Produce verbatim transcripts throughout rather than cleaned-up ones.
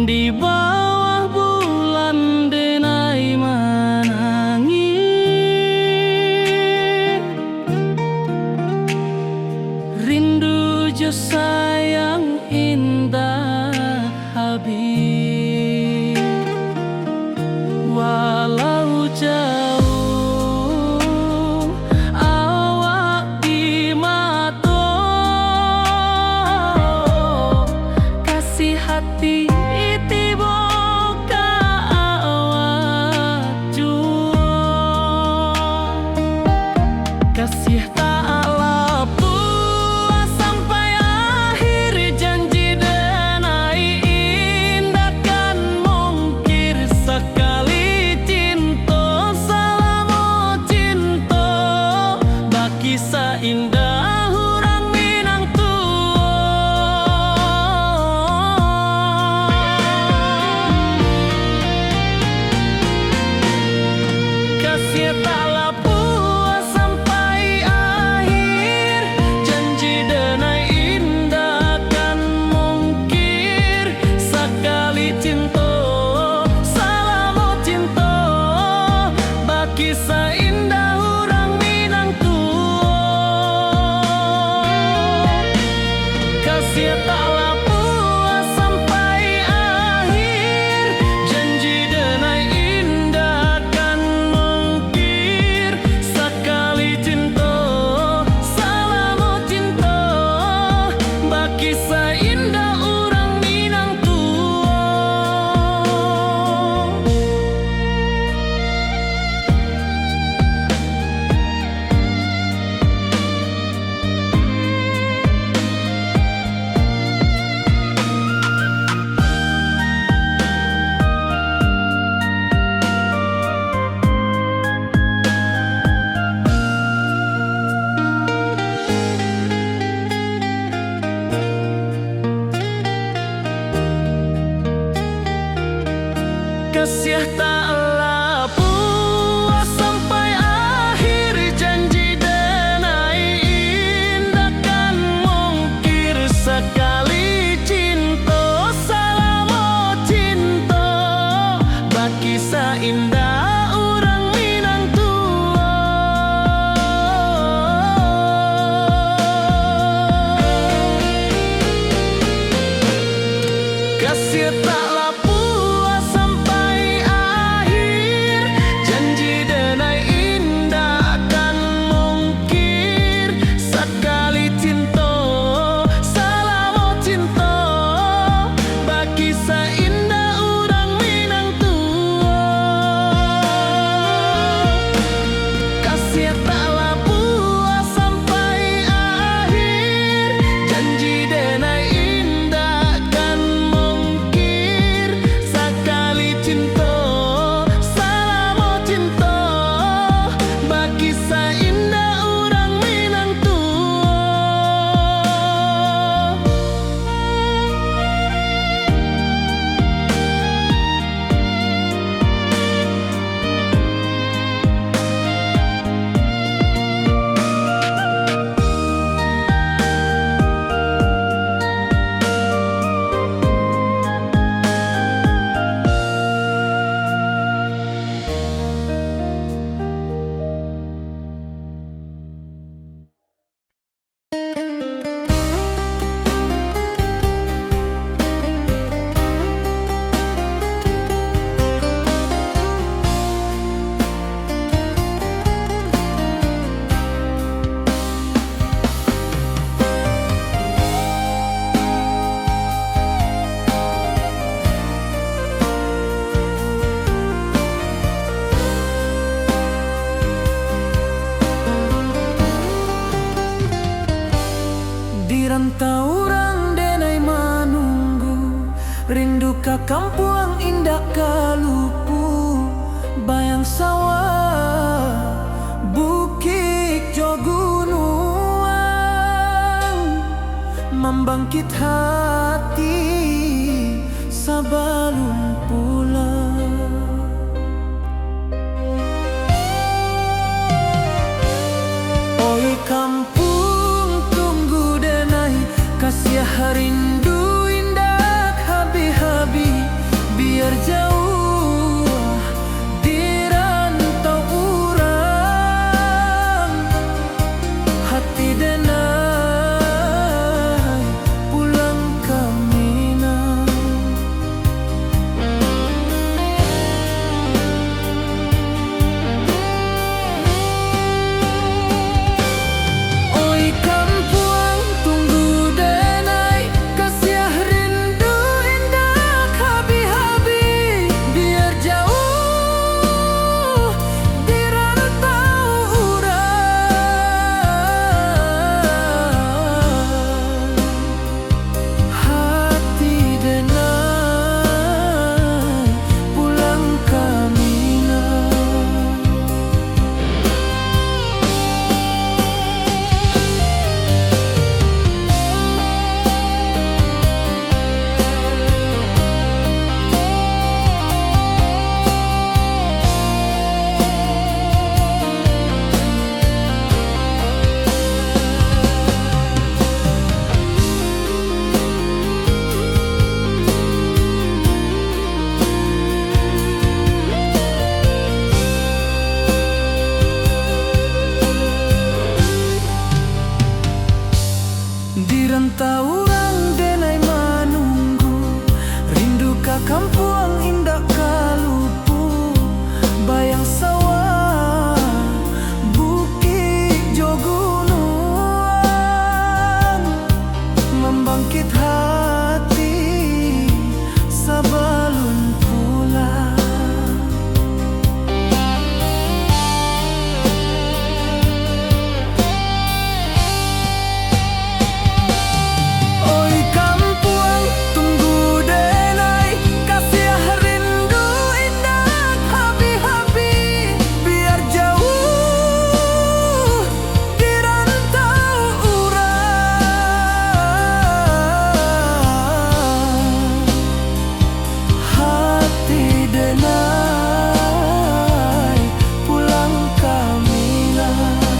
Di bawah bulan denai manangih, rindu jo sayang indak habih. Walau jauah awak di mato, kasih hati tibo ka awak juo. Kasih tak lapuah sampai akhir, janji denai indak kan mungkir. Sakali cinto, salamo cinto, bakisah indah urang Minang tuo. Kasih tak lapuah sampai akhir, janji denai indak kan mungkir. Sakali cinto, salamo cinto, bakisah indah urang Minang tuo. Kasih tak lapuah sampai akhir, janji denai indak kan mungkir. Sakali cinto, salamo cinto, bakisah indah urang Minang tuo. Kasih tak lapuah sampai akhir, janji denai indak kan mungkir. Sakali cinto, salamo cinto, bakisah indah urang Minang tuo. Kasih tak lapuah sampai akhir, janji denai indak kan mungkir. Sakali cinto, salamo cinto, bakisah indah urang Minang tuo. Kasih tak lapuah sampai akhir, janji denai indak kan mungkir. Kampuang indak ka lupo, bayang sawah, bukik jo gunuang, mambangkik hati sabalun pulang. Oi kampuang, tunggu denai, kasiah rindu indak habih-habih, biar jauah di rantau urang, hati denai pulang ka Minang. Oi kampuang, tunggu denai, kasiah rindu indak habih-habih, biar jauah di rantau urang, hati denai pulang ka Minang. Di rantau urang denai manunggu, rindu ka kampuang indak ka lupo, bayang sawah, bukik jo gunuang, mambangkik hati sabalun pulang. Oi kampuang, tunggu denai, kasiah rindu indak habih-habih, biar jauah di rantau urang, hati denai pulang ka Minang.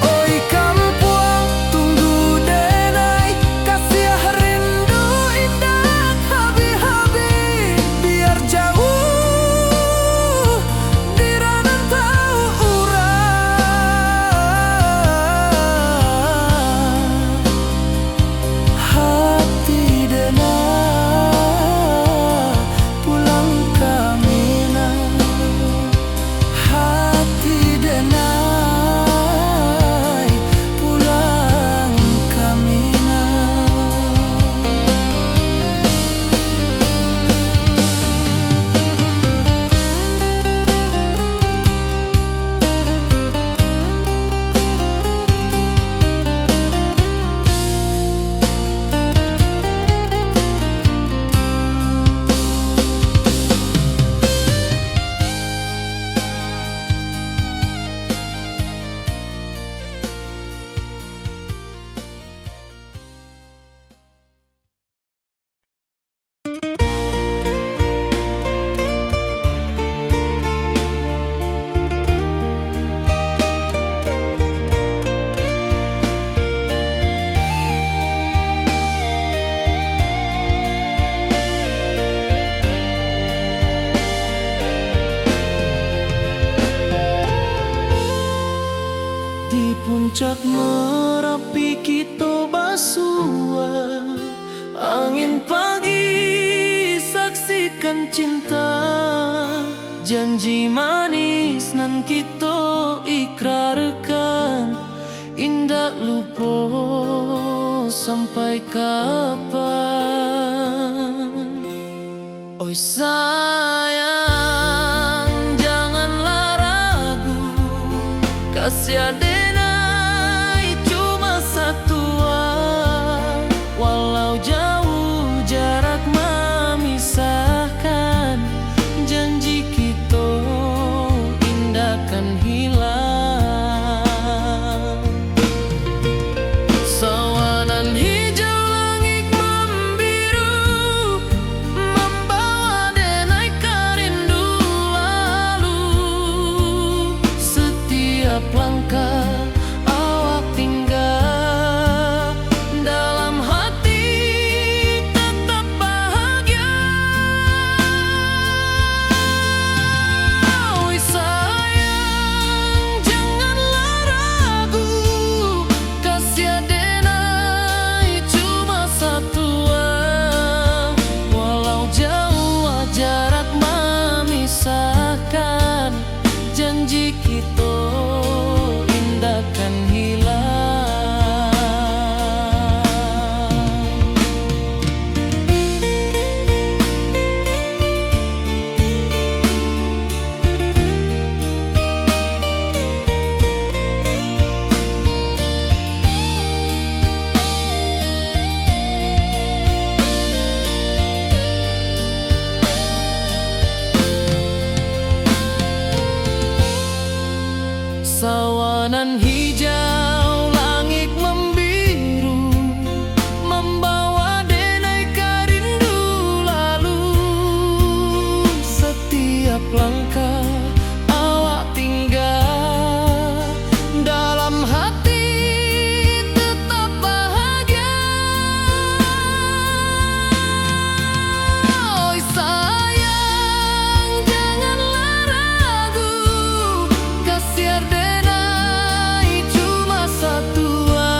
Oi kampuang, tunggu denai, kasiah rindu indak habih-habih, biar jauah di rantau urang, hati denai pulang ka Minang, hati denai pulang ka Minang. Di puncak Marapi kito basua, angin pagi saksikan cinta, janji manis nan kito ikrarkan, indak lupo sampai kapan. Oi sayang, janganlah ragu, kasiah denai cuma satu Nan hijau langik mambiru, mambawa denai ka rindu lalu. Satiap langkah awak tingga, dalam hati tetap bahagia. Oi sayang, janganlah ragu, Kasiar denai cuma satua,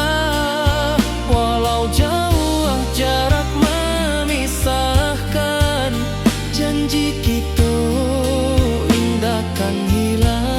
walau jauah jarak mamisahkan, janji kito indak kan hilang.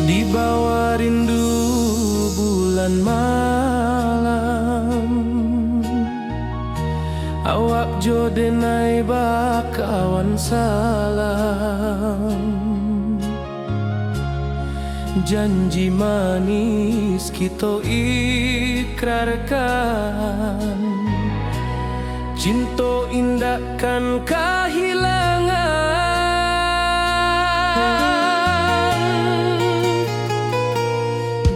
Di bawah rindu bulan malam, awak jo denai bakawan salam. Janji manis kito ikrarkan, cinto indak kan kahilangan.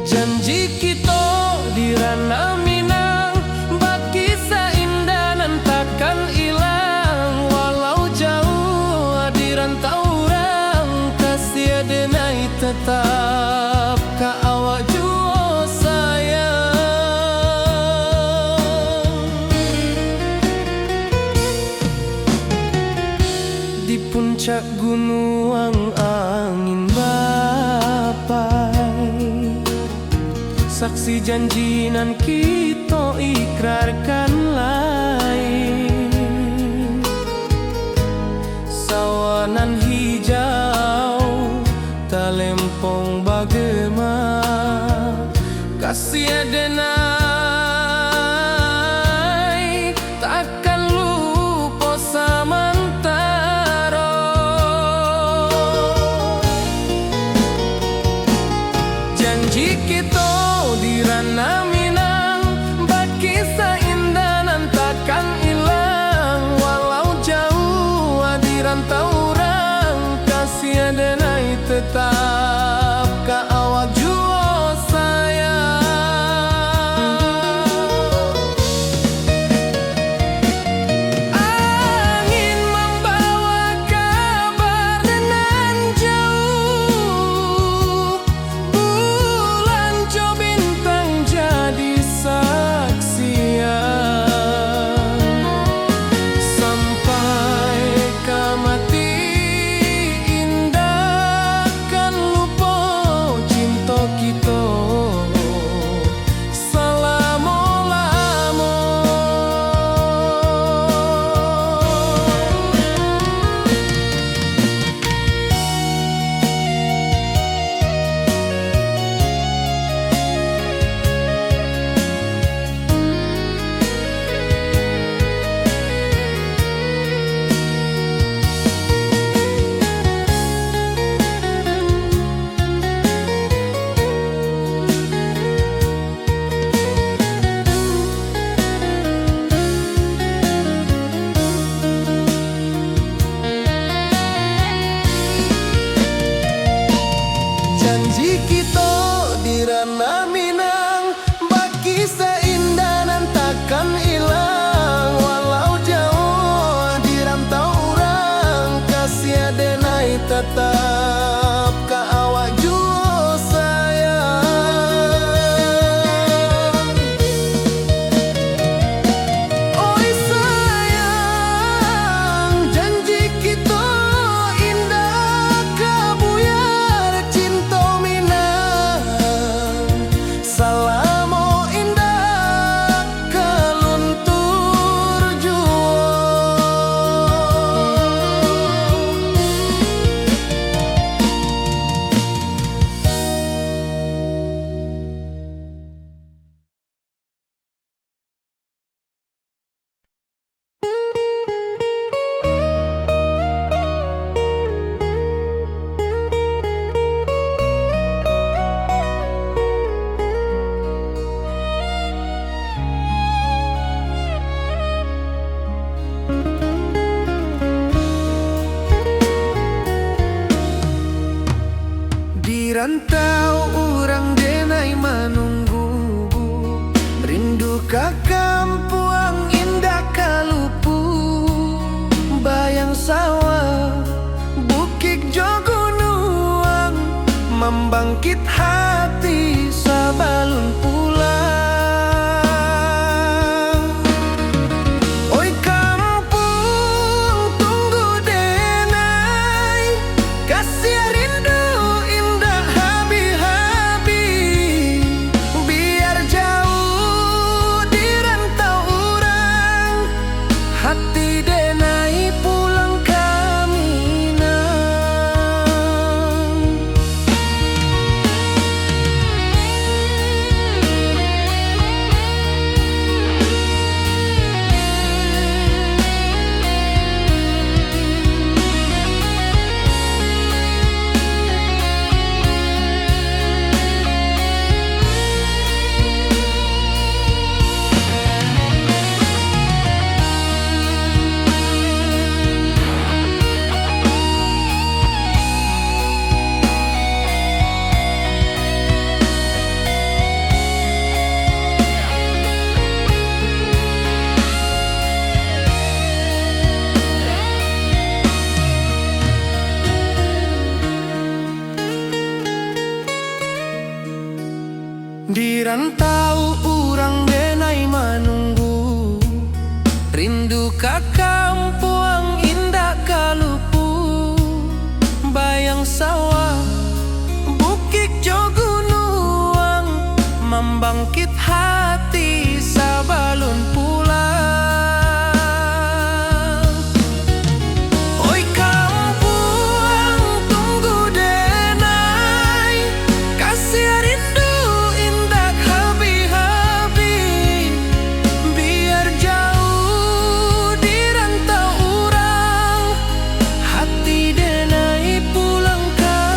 Janji kito di Ranah Minang, bakisah indah nan takkan ilang. Walau jauah di rantau urang, kasiah denai tetap ka awak juo sayang. Di puncak gunuang angin bapai, saksi janji nan kito ikrarkan lai. Sawah nan hijau talempong bagema, kasiah denai takkan lupo samantaro. Janji kito di Ranah Minang, bakisah indah nan takkan ilang. Walau jauah di rantau urang, kasiah denai tetap ka awak juo sayang. Angin mambawa kabar nan jauah, bulan jo bintang jadi saksian. Sampai ka mati indak kan lupo cinto kito salamo-lamo. Janji kito di Ranah Minang, bakisah indah nan takkan ilang. Walau jauah di rantau Rantau urang denai manunggu, rindu ka kampuang indak ka lupu. Bayang sawah, bukik jo gunuang, mambangkit hati sabalun pulang. Oi kampuang, tunggu denai, kasiah rindu indak habih-habih. Biar jauah di rantau urang, hati denai pulang ka Minang. Di rantau urang denai manunggu, rindu ka kampuang indak ka lupu. Bayang sawah, bukik jo gunuang, mambangkit hati sabalun pulang. Oi kampuang, tunggu denai, kasiah rindu indak habih-habih. Biar jauah di rantau urang, hati denai pulang ka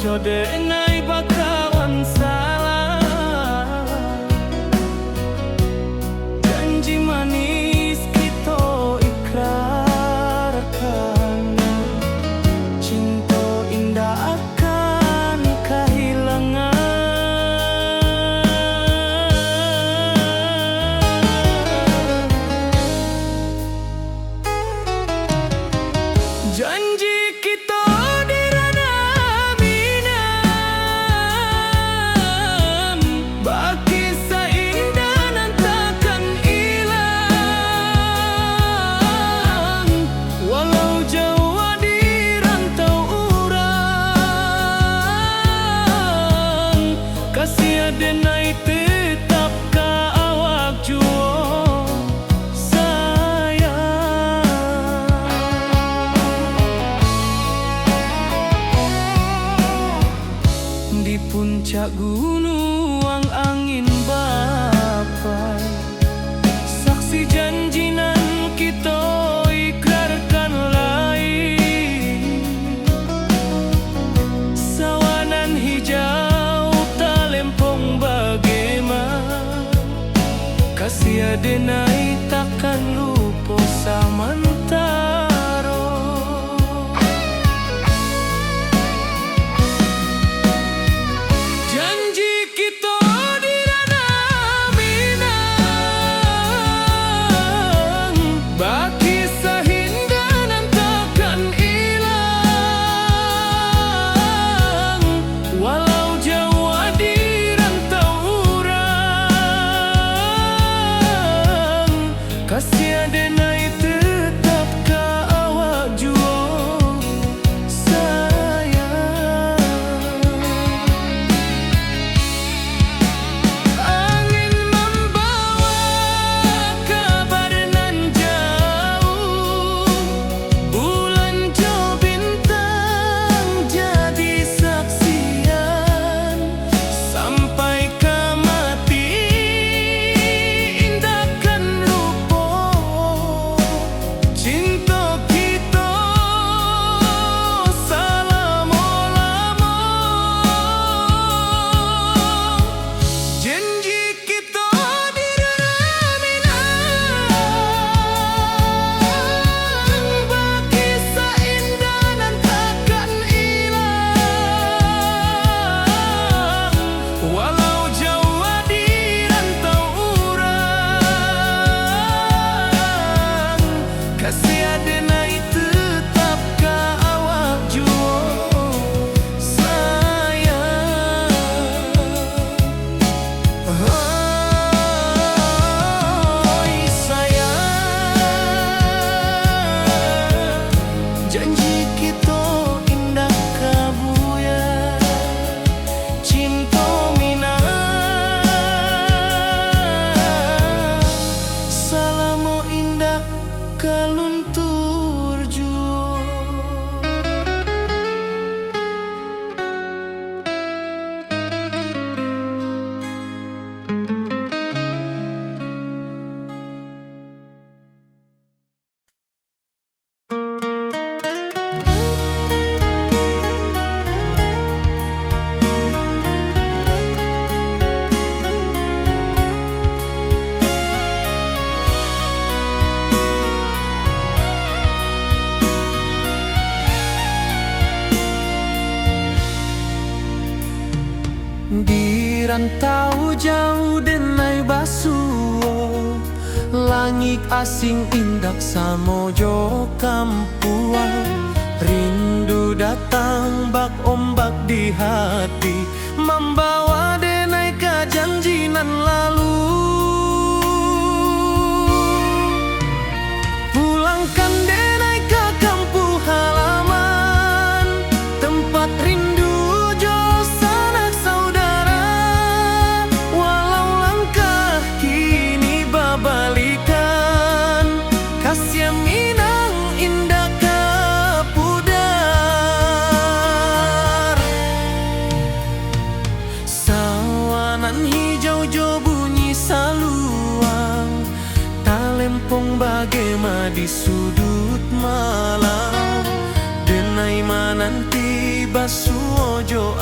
Codek nai bakawan salah, janji manis kito ikrarkan, cinto indak akan kahilangan. Janji kito di ranah Minang, bakisah indah nan takkan ilang, walau jauah di rantau urang, kasih aden ai tetap ka awak juo. Sayang. Di puncak gunuang angin bapai, saksi janji nan kito ikrarkan lai. Sawah nan hijau talempong bagema, kasih aden ai takkan lupo samantaro. Janji kito di ranah Minang, bakisah indah nan takkan ilang, walau jauah di rantau urang, kasih aden ai tetap ka awak juo, sayang. Angin mambawa kabar nan jauah, bulan jo bintang jadi saksian. Sampai ka mati indak kan lupo, cinto kito salamo-lamo. Janji kito di ranah Minang, bakisah indah nan takkan ilang, walau jauah di rantau urang, kasih aden ai tetap ka awak juo, sayang. Hoi sayang, janji kito indak ka buyar, cinto Minang salamo indak ka luntur juo. Di rantau jauah denai basuo, langik asing indak samo jo kampuang. Rindu datang bak ombak di hati, mambawa denai ka janji nan lalu. Pulangkan denai ka kampuang halaman, tempat rindu jo sanak saudara. Walau langkah kini babalikan, kasiah Minang indak ka pudar. Sawah nan hijau jo bunyi saluang, talempong bagema di suduik malam. Denai mananti basuo jo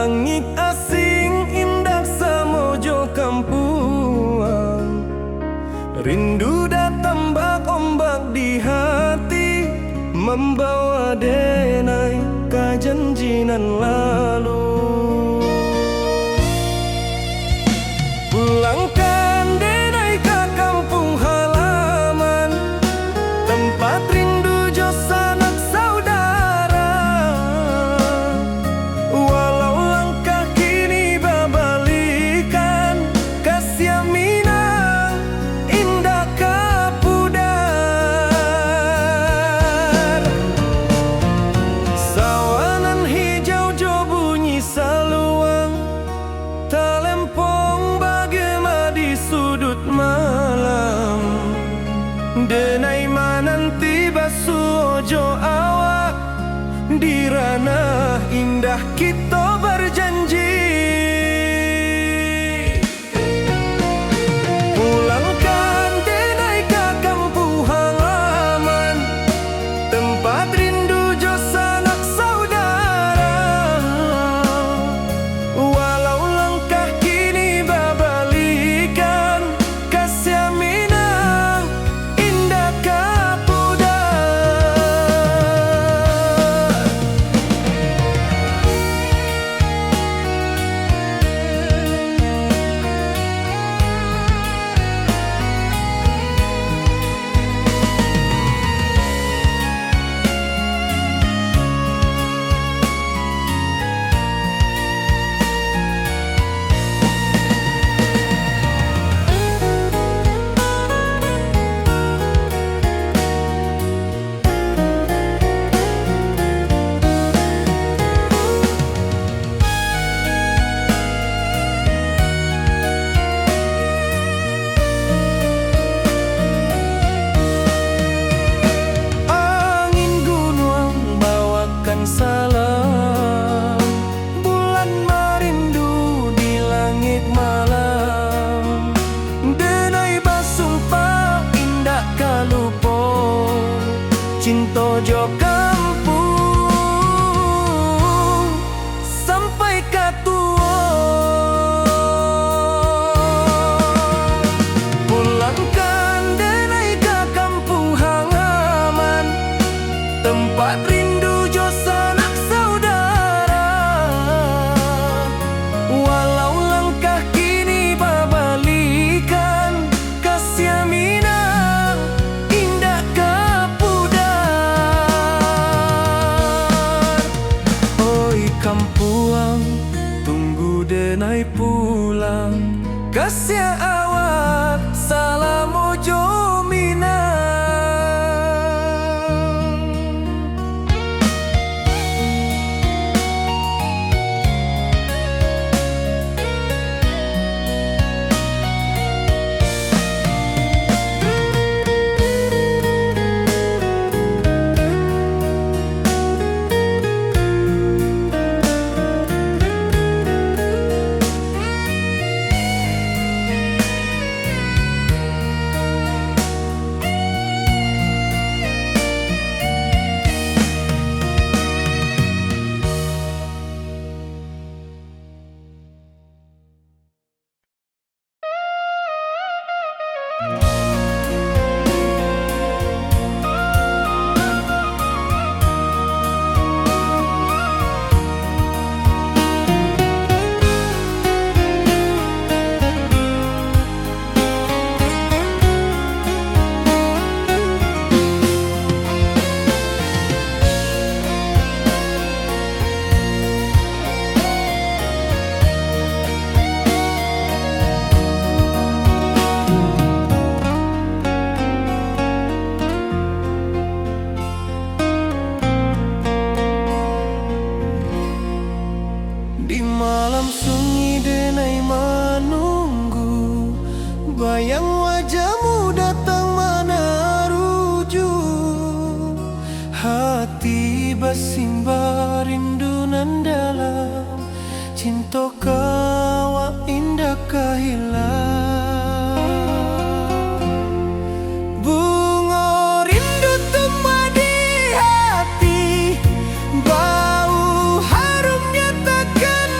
Langik asing indak samo jo kampuang. Rindu datang bak ombak di hati, mambawa denai ka janji nan lalu. Pulangkan denai ka kampuang halaman, tempat rindu jo sanak saudara. Walau langkah kini babalikan, kasiah Minang indak ka pudar. Sawah nan hijau jo bunyi saluang, talempong bagema di sudut malam. Denai mananti basuo jo awak, di ranah indah kito barjanji. Pulangkan denai ka kampuang halaman, tempat rindu jo sanak saudara. Walau langkah kini babalikan, kasiah Minang indak ka pudar. Angin gunuang bawakan salam, bulan marindu di langik malam. Denai basumpah indak ka lupo, cinto jo kampuang sampai ka tuo. Pulangkan denai ka kampuang halaman, tempat rindu jo sanak saudara. Walau langkah kini babalikan, kasiah Minang indak ka pudar. Oi kampuang, tunggu denai pulang, kasiah awak salamo jo Minang. Di malam sunyi denai manunggu, bayang wajahmu datang manaruju. Hati basimbah rindu nan dalam, cinto ka awak indak ka hilang. Bungo rindu tumbuah di hati, bau harumnya takkan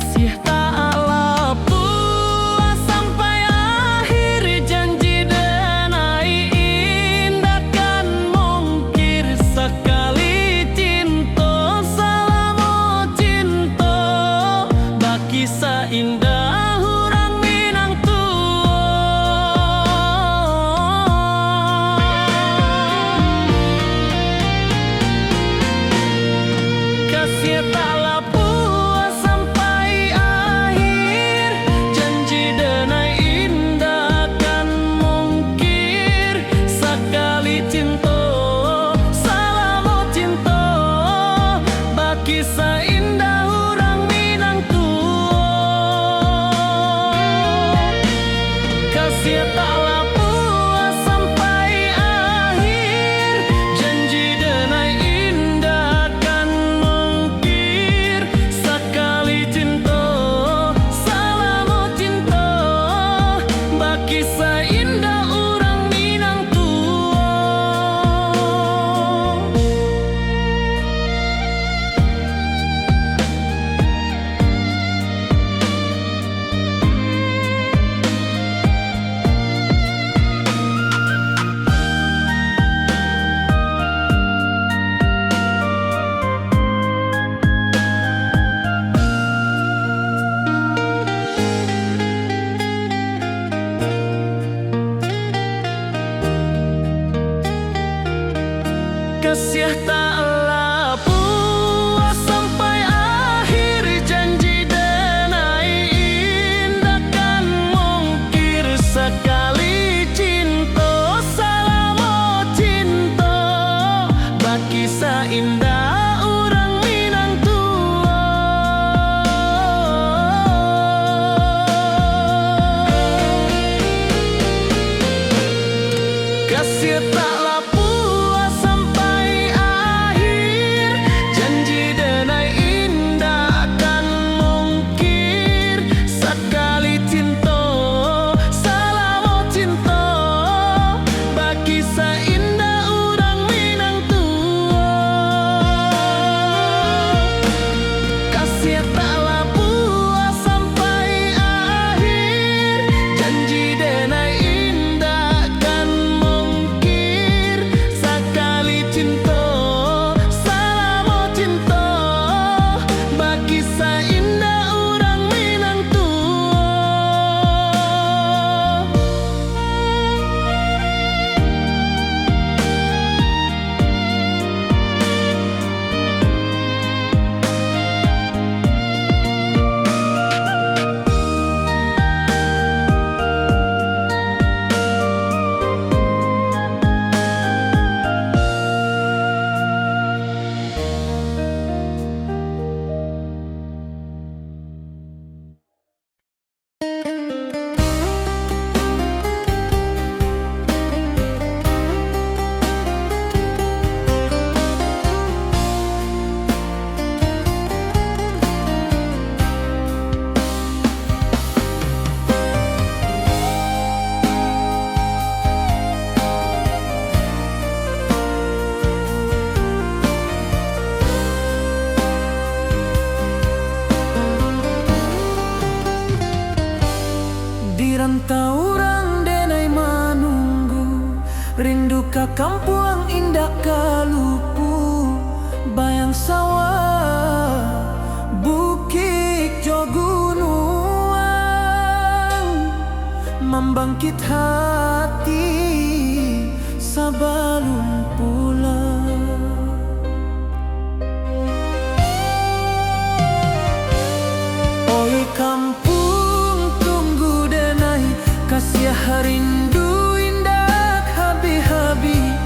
Kasiah tak lah puas sampai akhir, janji denai indak kan mungkir, sakali cinto, salamo cinto, bakisah indah urang Minang tuo. Kasiah tak lah puas sampai akhir, janji denai indak kan mungkir, sakali cinto, salamo cinto, bakisah indah urang Minang tuo. Kasiah tak lah puas sampai akhir, janji denai indak kan mungkir, sakali cinto, salamo cinto, bakisah indah urang Minang tuo. Kasiah tak lah puas sampai akhir, janji denai indak kan mungkir, sakali cinto, salamo cinto, bakisah indah urang Minang tuo. Kasiah tak lah puas sampai akhir, janji denai indak kan mungkir, sakali cinto, salamo cinto, bakisah indah urang Minang tuo. Kasiah tak lah puas sampai akhir, janji denai indak kan mungkir, sakali cinto, salamo cinto, bakisah indah urang Minang tuo. Di rantau urang denai manunggu, rindu ka kampuang indak ka lupu, bayang sawah, bukik jo gunuang, mambangkit hati sabalun pulang. Oi kampuang, tunggu denai, kasiah rindu indak habih-habih,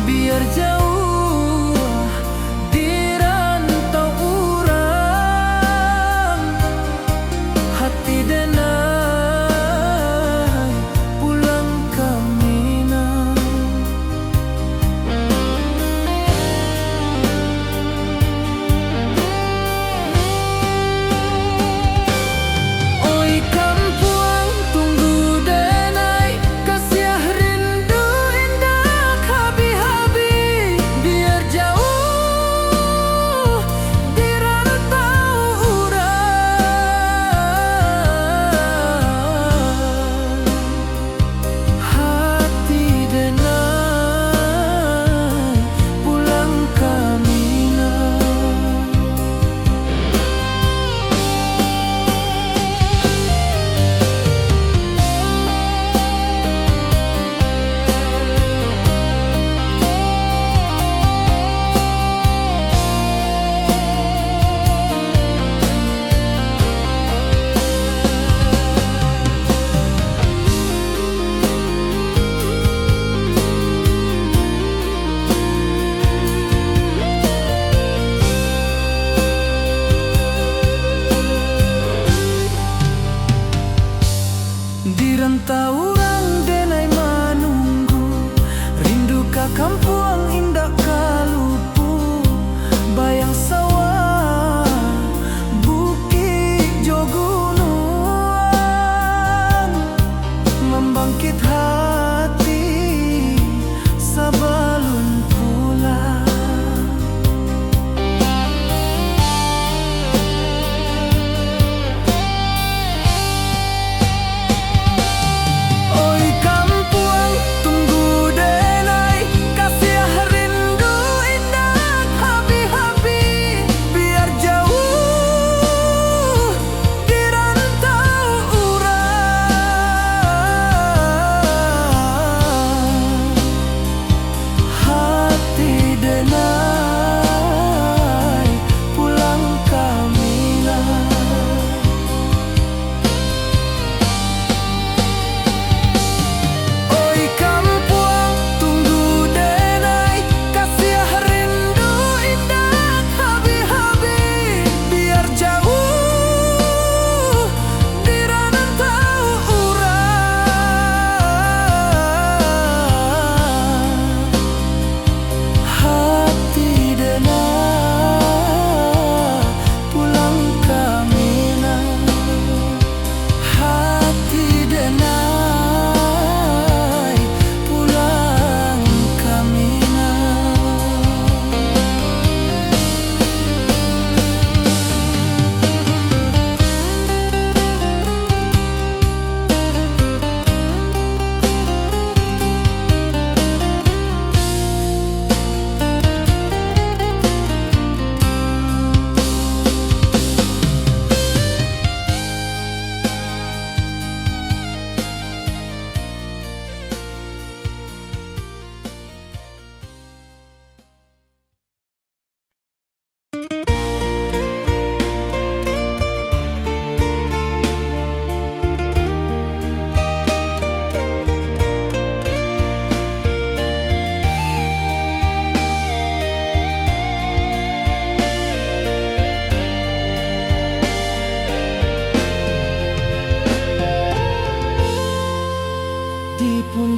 biar jauah di rantau urang, hati denai pulang ka Minang.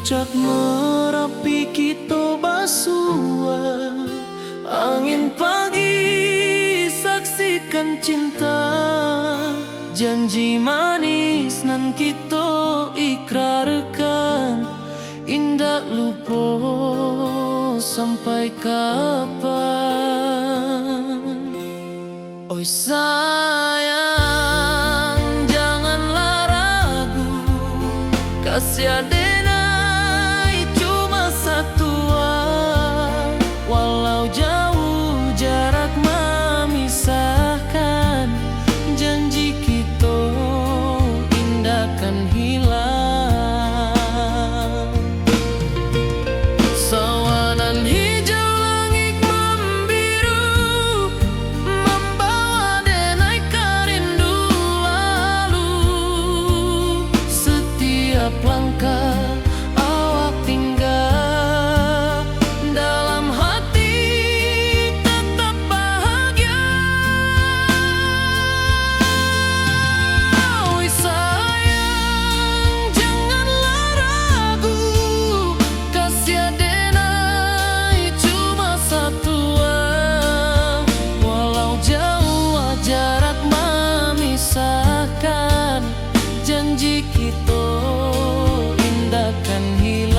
Puncak Marapi kito basua, angin pagi saksikan cinta, janji manis nan kito ikrarkan, indak lupo sampai kapan. Oi sayang, janganlah ragu, kasih adenai cuma satua. Walau jauh jarak mamisahkan, janji kito indak kan hilang. Sawanan hijau langik mambiru, mambawa denai ka rindu lalu. Setiap langkah awak tingga, dalam hati tetap bahagia. Oi sayang, janganlah ragu, kasih adenai cuma satua. Walau jauh jarak mamisahkan, janji kito indak kan hilang.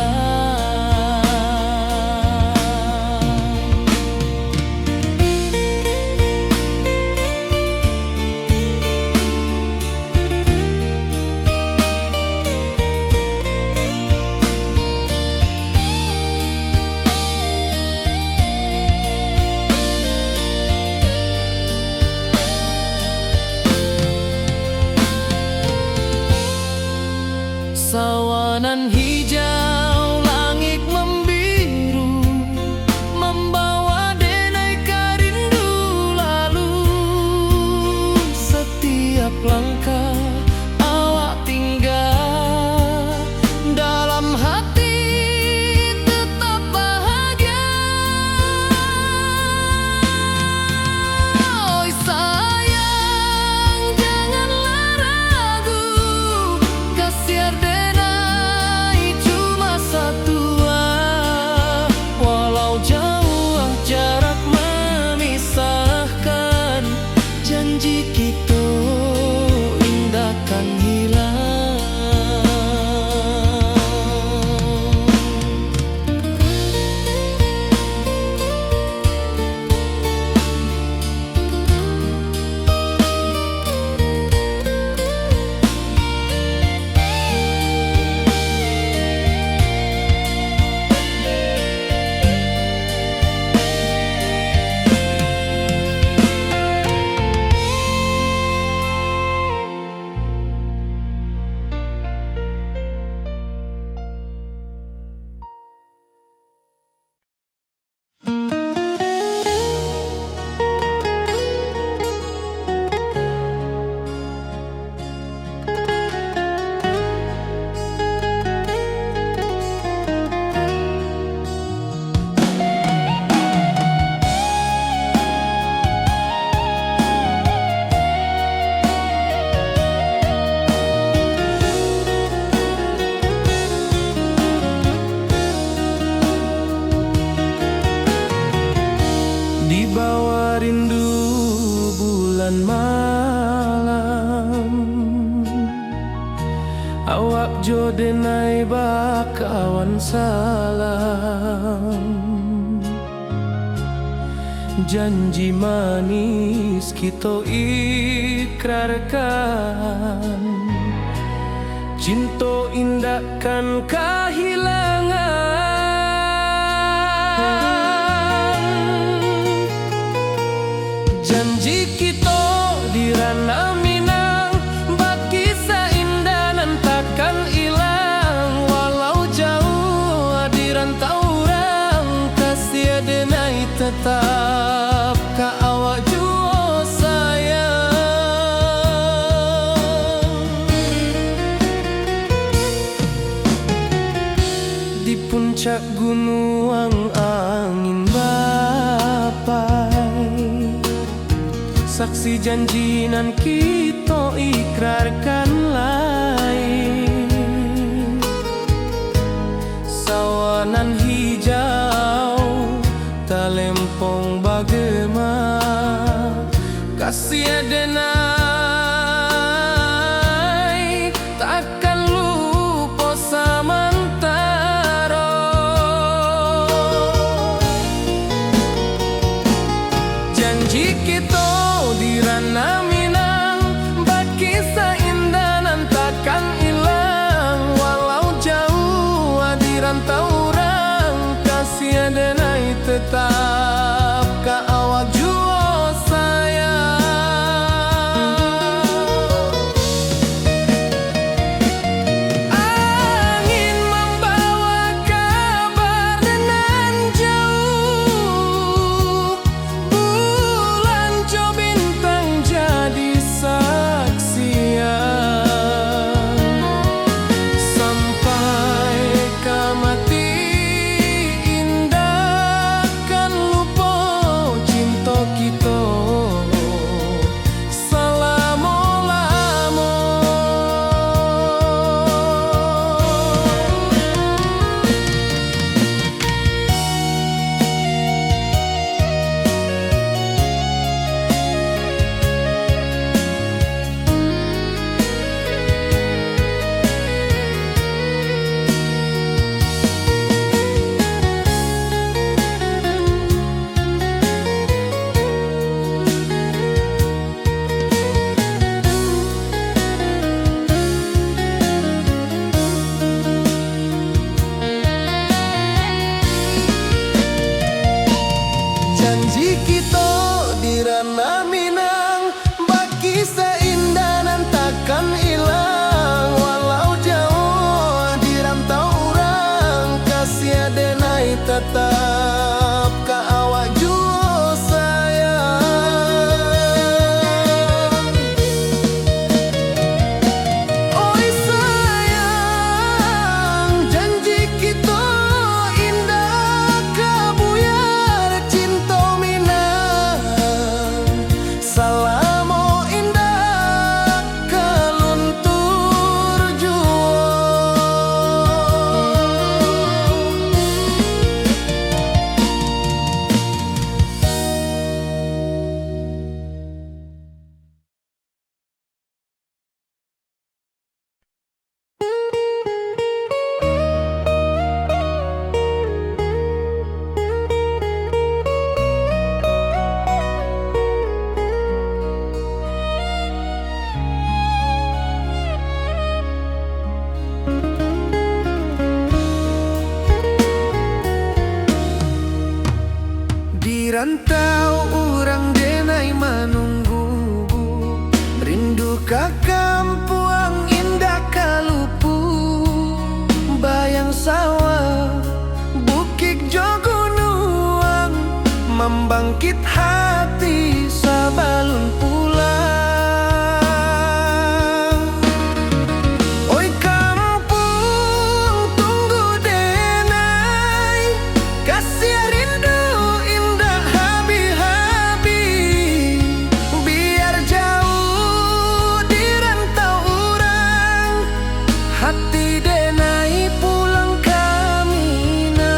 Sawanan hijau langik mambiru, mambawa denai ka rindu lalu. Setiap langkah awak tingga, dalam hati tetap bahagia. Oi sayang, janganlah ragu, kasih adenai cuma satua. Walau jauh jarak mamisahkan, janji kito indak kan hilang. Di bawah rindu bulan malam, awak jo denai bakawan salam. Janji manis kito ikrarkan, cinto indak kan kahilangan. Janji kito di Ranah Minang, bakisah indah nan takkan ilang. Walau jauah di rantau urang, kasih adenai tetap ka awak juo sayang. Di puncak gunuang angin bapai, saksi janji nan kito ikrarkan lai. Ka kampuang indak ka lupu, bayang sawah, bukik jo gunuang, mambangkit hati sabalun pulang. Oi kampuang, tunggu denai, kasiah rindu indak habih-habih. Biar jauah di rantau urang, hati denai pulang ka Minang.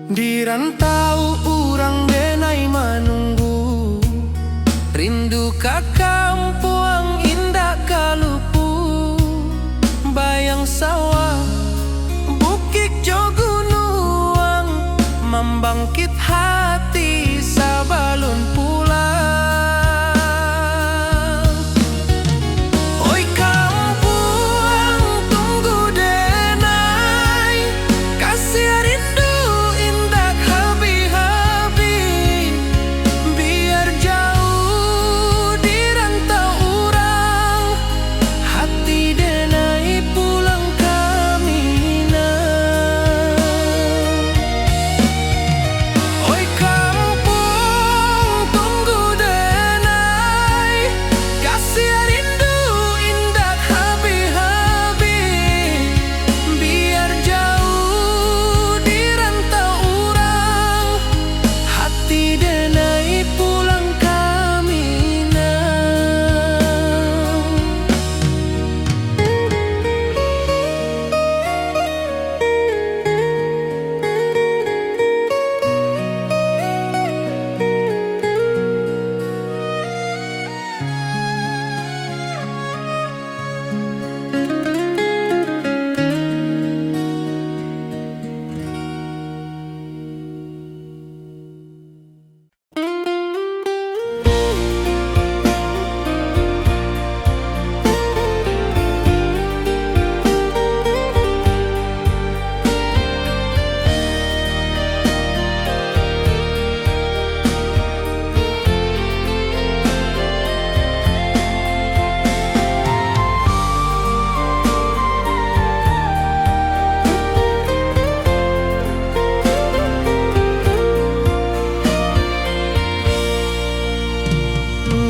Di rantau urang denai manunggu, rindu ka kampuang indak ka lupu. Bayang sawah, bukik jo gunuang, mambangkit hati sabalun pulang. Oi kampuang, tunggu denai, kasiah rindu indak habih-habih. Biar jauah di rantau urang, hati denai pulang ka Minang. Oi kampuang, tunggu denai, kasiah rindu indak habih-habih. Biar jauah di rantau urang, hati denai pulang ka Minang.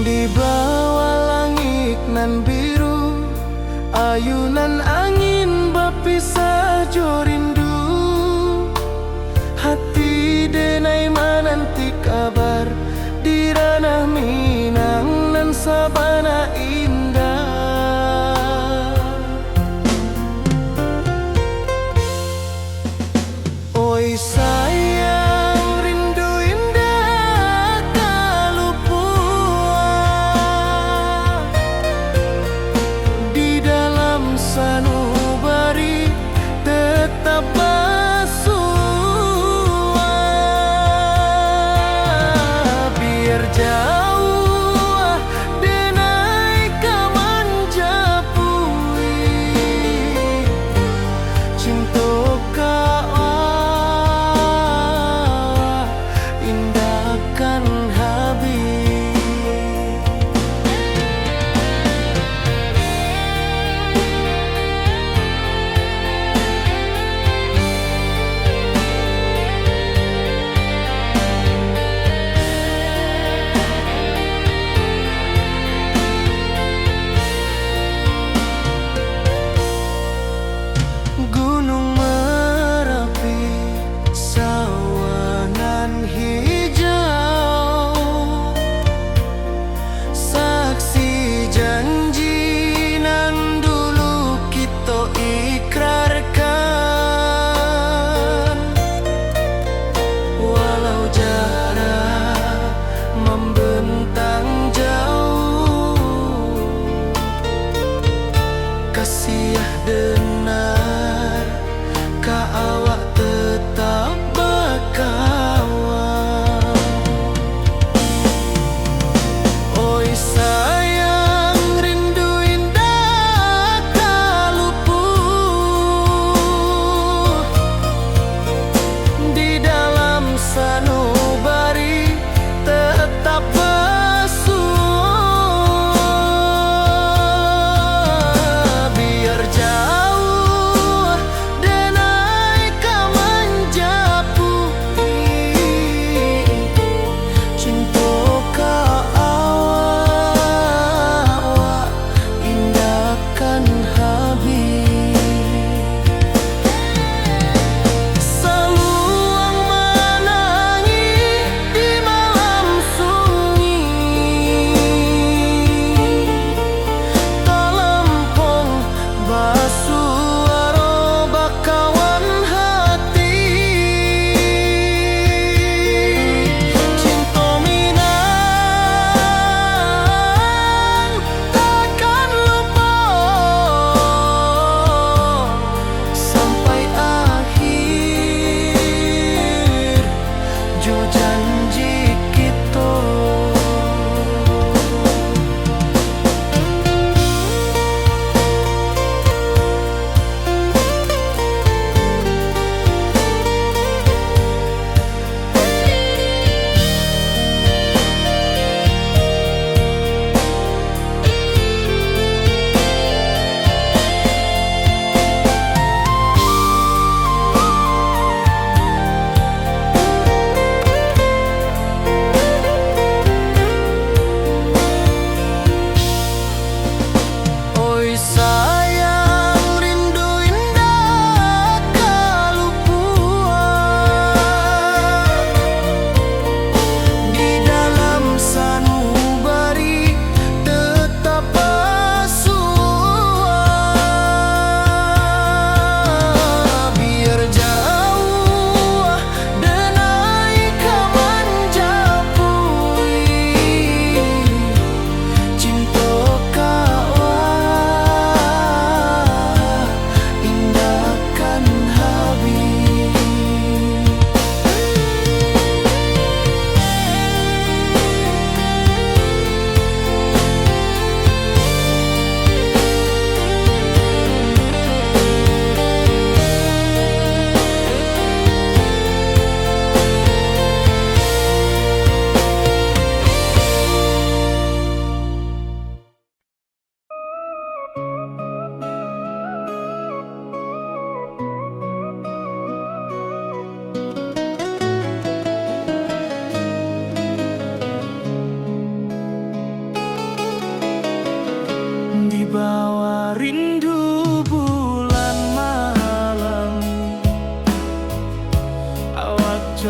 Di bawah langik nan biru, ayunan angin bapisah jo rindu. Hati denai mananti kabar di ranah Minang nan sabana indah. Oi sayang, rindu indak ka lupuah. Di dalam sanubari tetap basuah. Biar jauah denai ka manjapui. Cinto ka awak indak kan habih.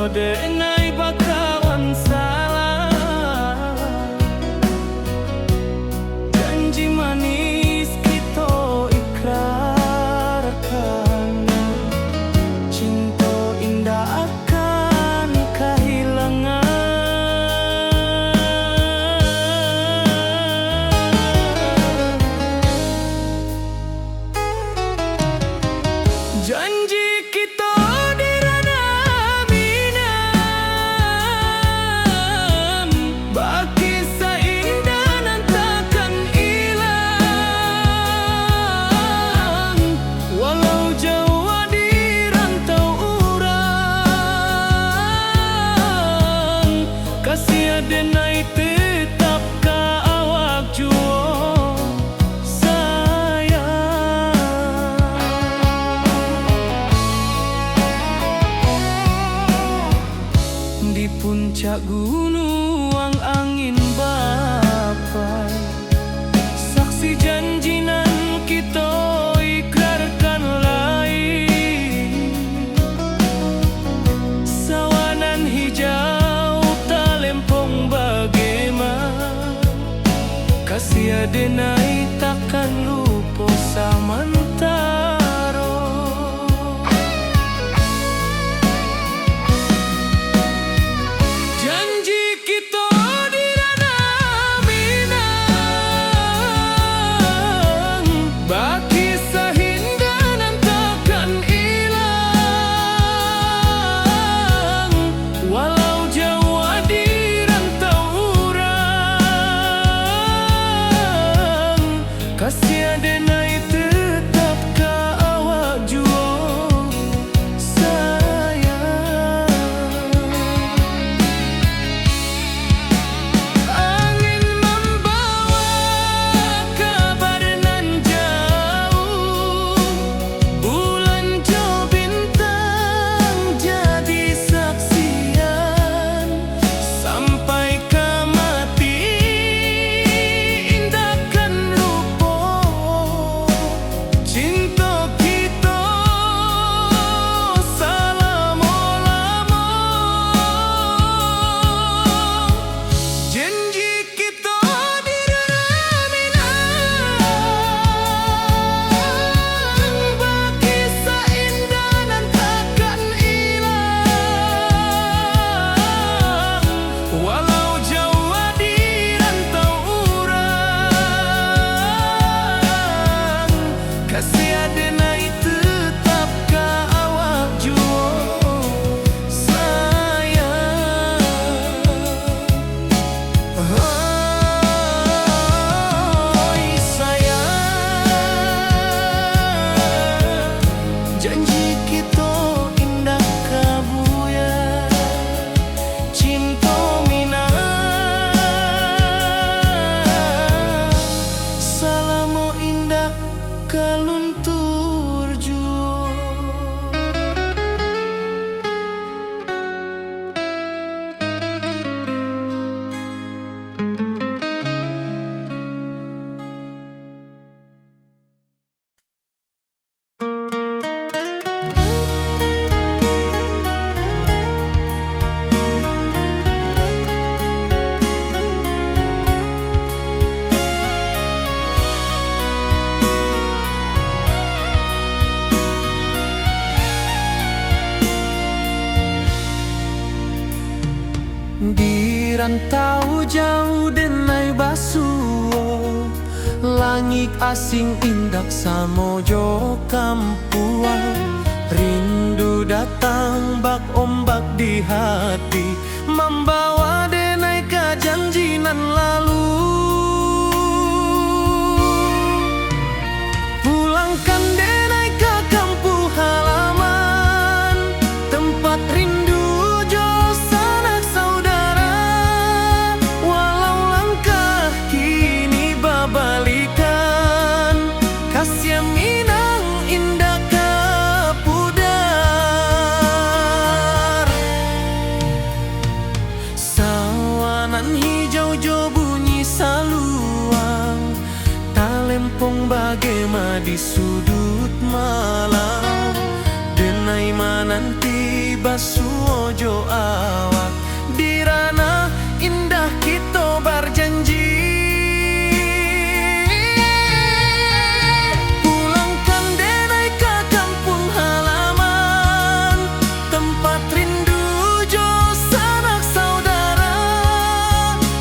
Denai bakawan salah, janji manis kito ikrarkan, cinto indak akan kahilangan. Janji kito di ranah Minang, bakisah indah nan takkan ilang, walau jauah di rantau urang, kasih denai tetap ka awak juo. Sayang. Di puncak gunuang angin bapai, saksi janji nan kito ikrarkan lai. Sawah nan hijau talempong bagema, kasih denai takkan lupo samantaro. Janji kito di ranah Minang, bakisah indah nan takkan ilang, walau jauah di rantau urang, kasih denai tetap ka awak juo, sayang. Angin mambawa kabar nan jauah, bulan jo bintang jadi saksian. Sampai ka mati indak kan lupo cinto kito salamo-lamo. Janji kito di ranah Minang, bakisah indah nan takkan ilang. Walau jauah di rantau urang, kasih denai tetap ka awak juo, sayang. Oi, sayang, janji kito indak ka buyar. Cinto Minang salamo indak ka luntur juo. Di rantau jauah denai basuo, langik asing indak samo jo kampuang. Rindu datang bak ombak di hati, mambawa denai ka janji nan lalu. Pulangkan denai ka kampuang halaman, tempat rindu jo sanak saudara. Walau langkah kini babalikan, kasih Minang indak ka pudar. Sawah nan hijau jo bunyi saluang, talempong bagema di suduik malam. Denai mananti Basuo jo awak di ranah indah kito barjanji. Pulangkan denai ka kampuang halaman, tempat rindu jo sanak saudara.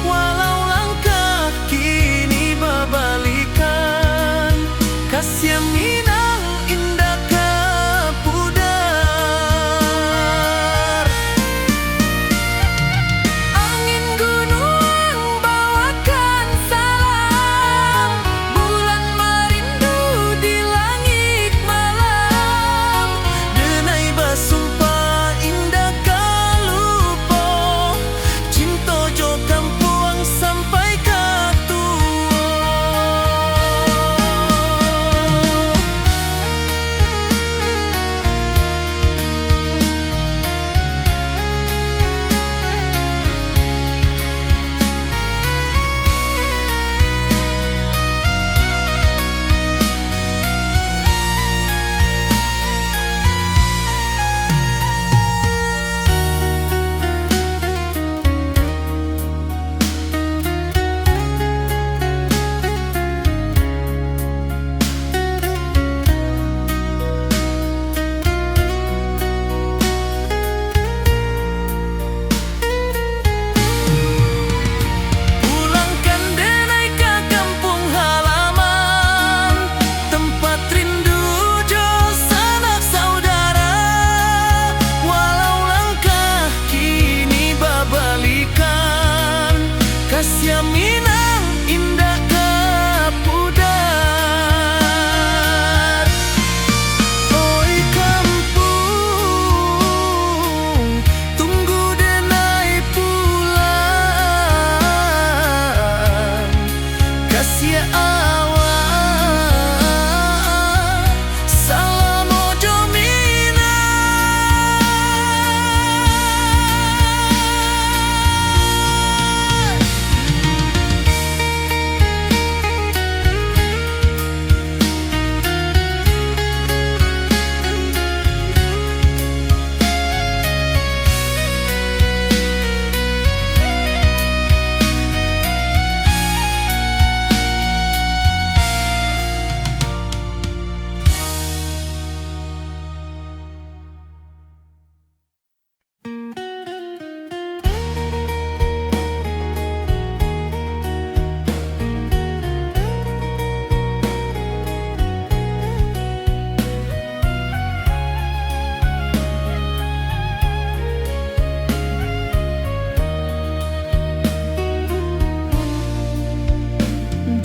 Walau langkah kini babalikan, kasiah Minang indak ka pudar. Angin gunuang bawakan salam, bulan marindu di langik malam. Denai basumpah indak ka lupo, cinto jo kampuang sampai ka tuo. Pulangkan denai ka kampuang halaman, tempat rindu jo sanak saudara. Walau langkah kini babalikan, kasiah Minang indak ka pudar. Oi kampuang, tunggu denai pulang. Kasiah awak salamo jo Minang.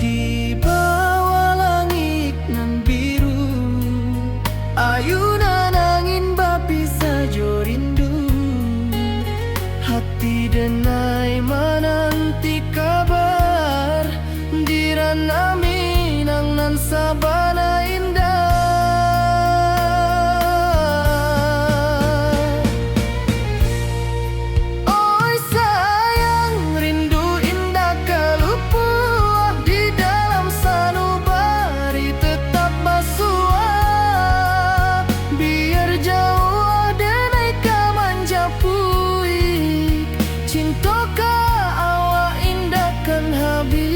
Di bawah langik nan biru, ayunan angin bapisah jo rindu. Hati denai mananti kabar, di ranah Minang nan sabana indah. Oi sayang, rindu indak ka lupo, di dalam sanubari tetap basuo. Biar jauah denai ka manjapuik, cinto ka awak indak kan habih.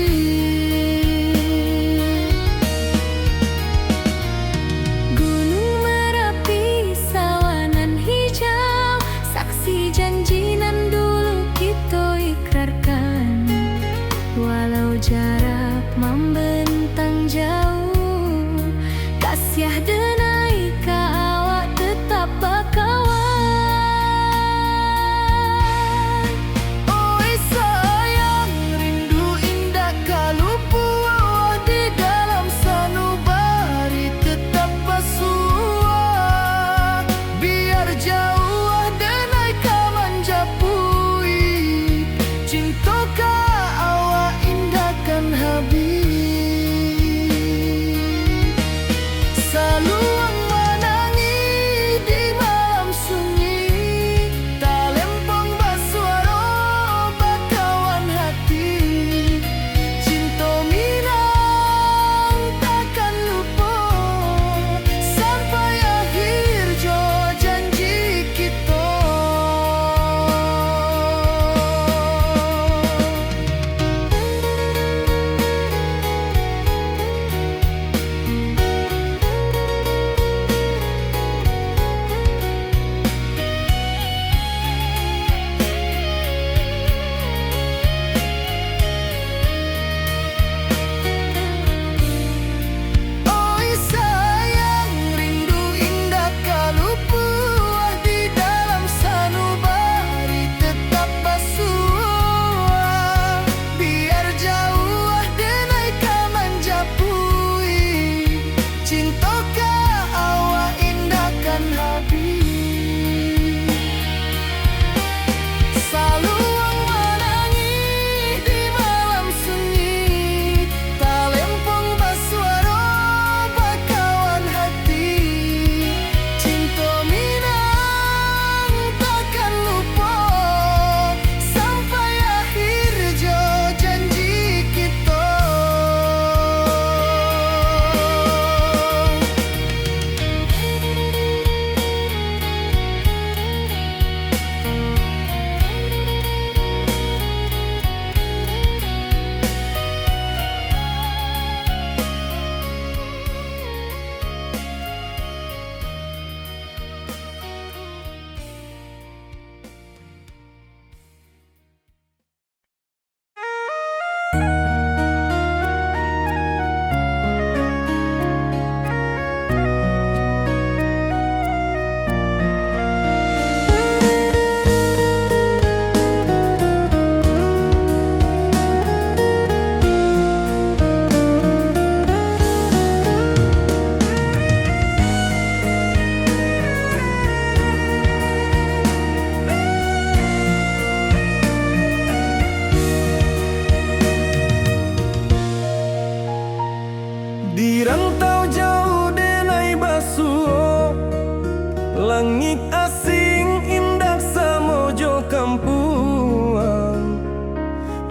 Gunung Marapi, sawah nan hijau, saksi janji nan dulu kito ikrarkan. Walau jarak mambentang jauh, kasiah denai ka awak tetap bakawan. Oi sayang, rindu indak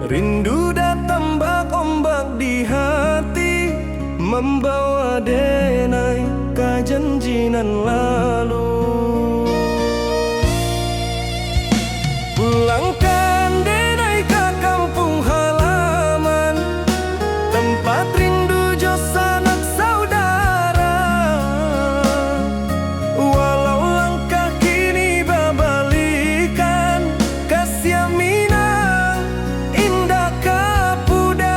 Rindu datang bak ombak di hati, mambawa denai ka janji nan lalu. Pulangkan denai ka kampuang halaman, tempat rindu jo sanak saudara. Walau langkah kini babalikan, kasiah Minang indak ka pudar.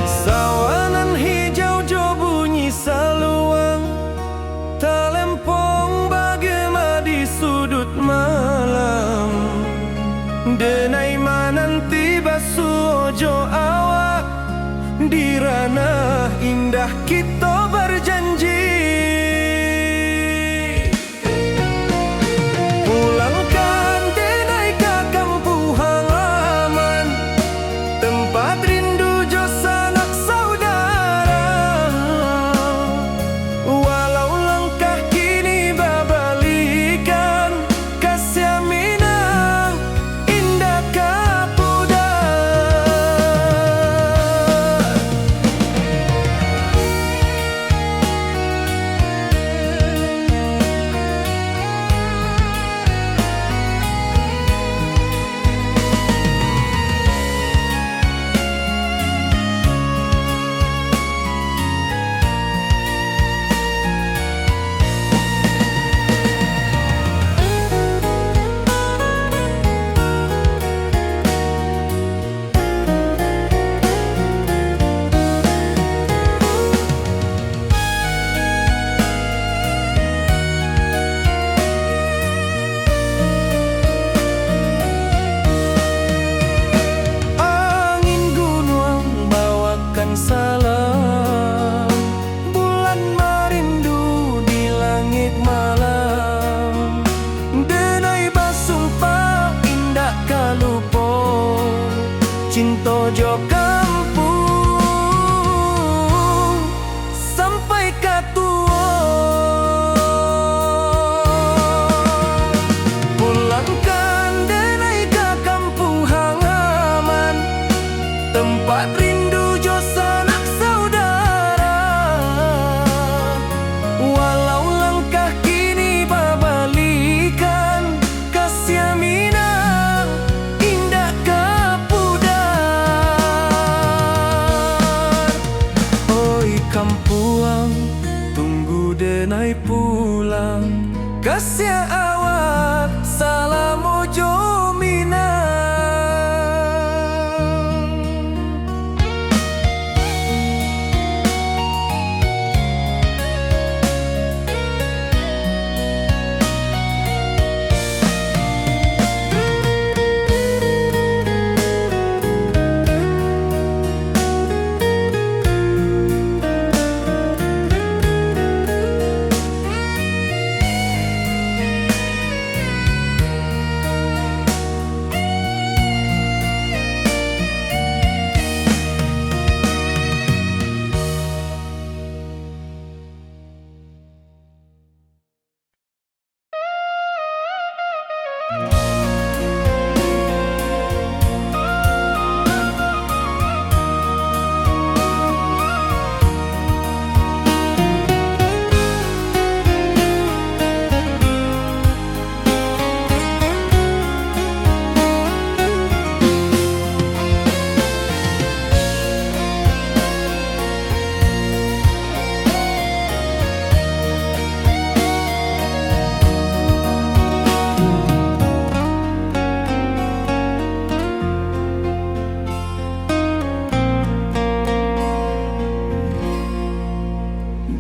Sawah nan hijau jo bunyi saluang, talempong bagema di suduik malam. Denai mananti basuo jo awak, di ranah indah kito bajanji. Pulangkan denai ka kampuang halaman, tempat rindu jo sanak saudara. Walau langkah kini babalikan, kasiah Minang indak ka pudar. Angin gunuang bawakan salam, bulan marindu di langik malam. Denai basumpah indak ka lupo, cinto jo kampuang sampai ka tuo. Pulangkan denai ka kampuang halaman, tempat rindu jo sanak saudara. Walau langkah kini babalikan, kasiah Minang indak ka pudar. Oi kampuang, tunggu denai pulang. Kasiah awak, salamo jo Minang.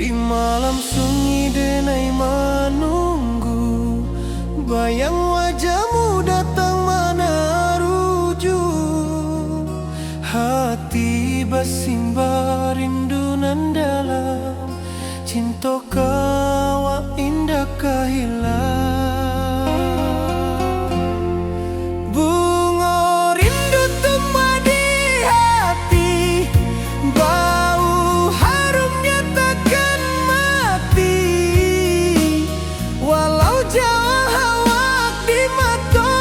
Di malam sunyi denai manunggu, bayang wajahmu datang manaruju. Hati basimba rindu nan dalam, cinto ka awak indak ka hilang. Bungo rindu tumbuah di hati, bau harumnya takkan mati. Walau jauah awak di mato,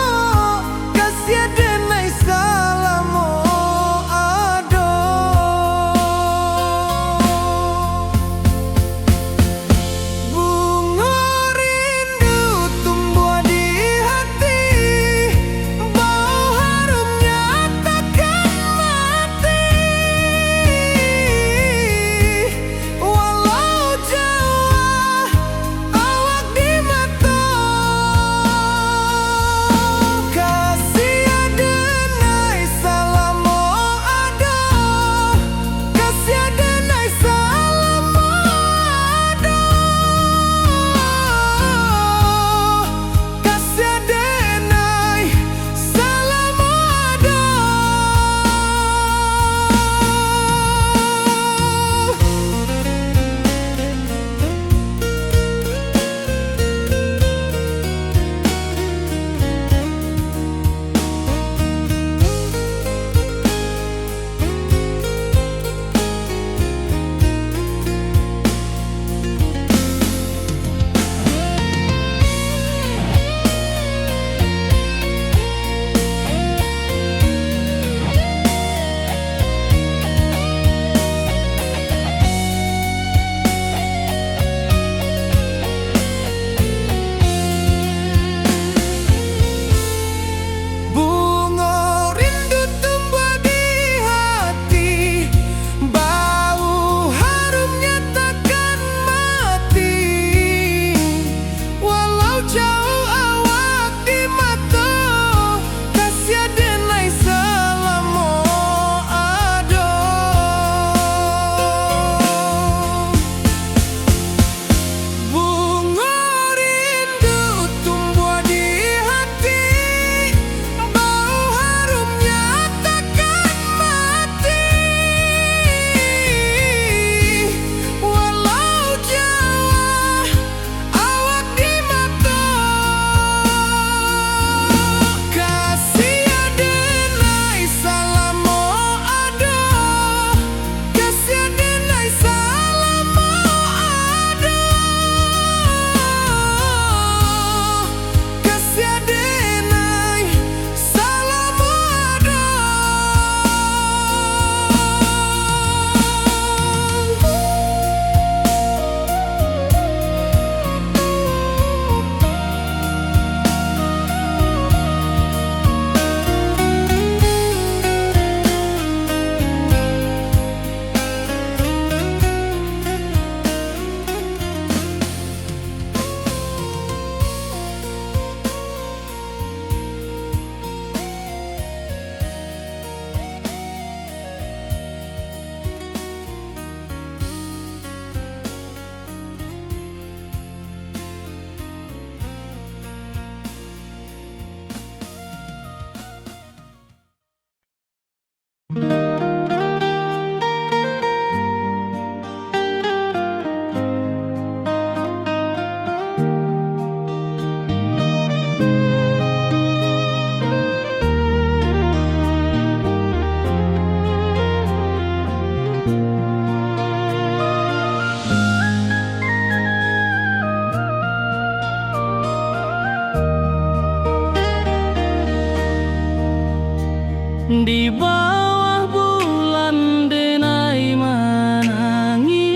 Di bawah bulan denai manangih,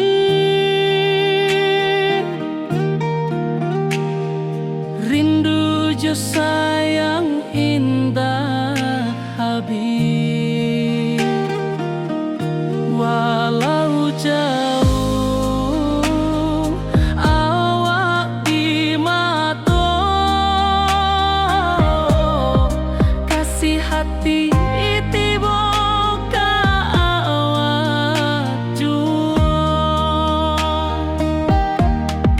rindu jo sayang indak habih. Walau jauh awak di mato, kasih hati tibo ka awak juo.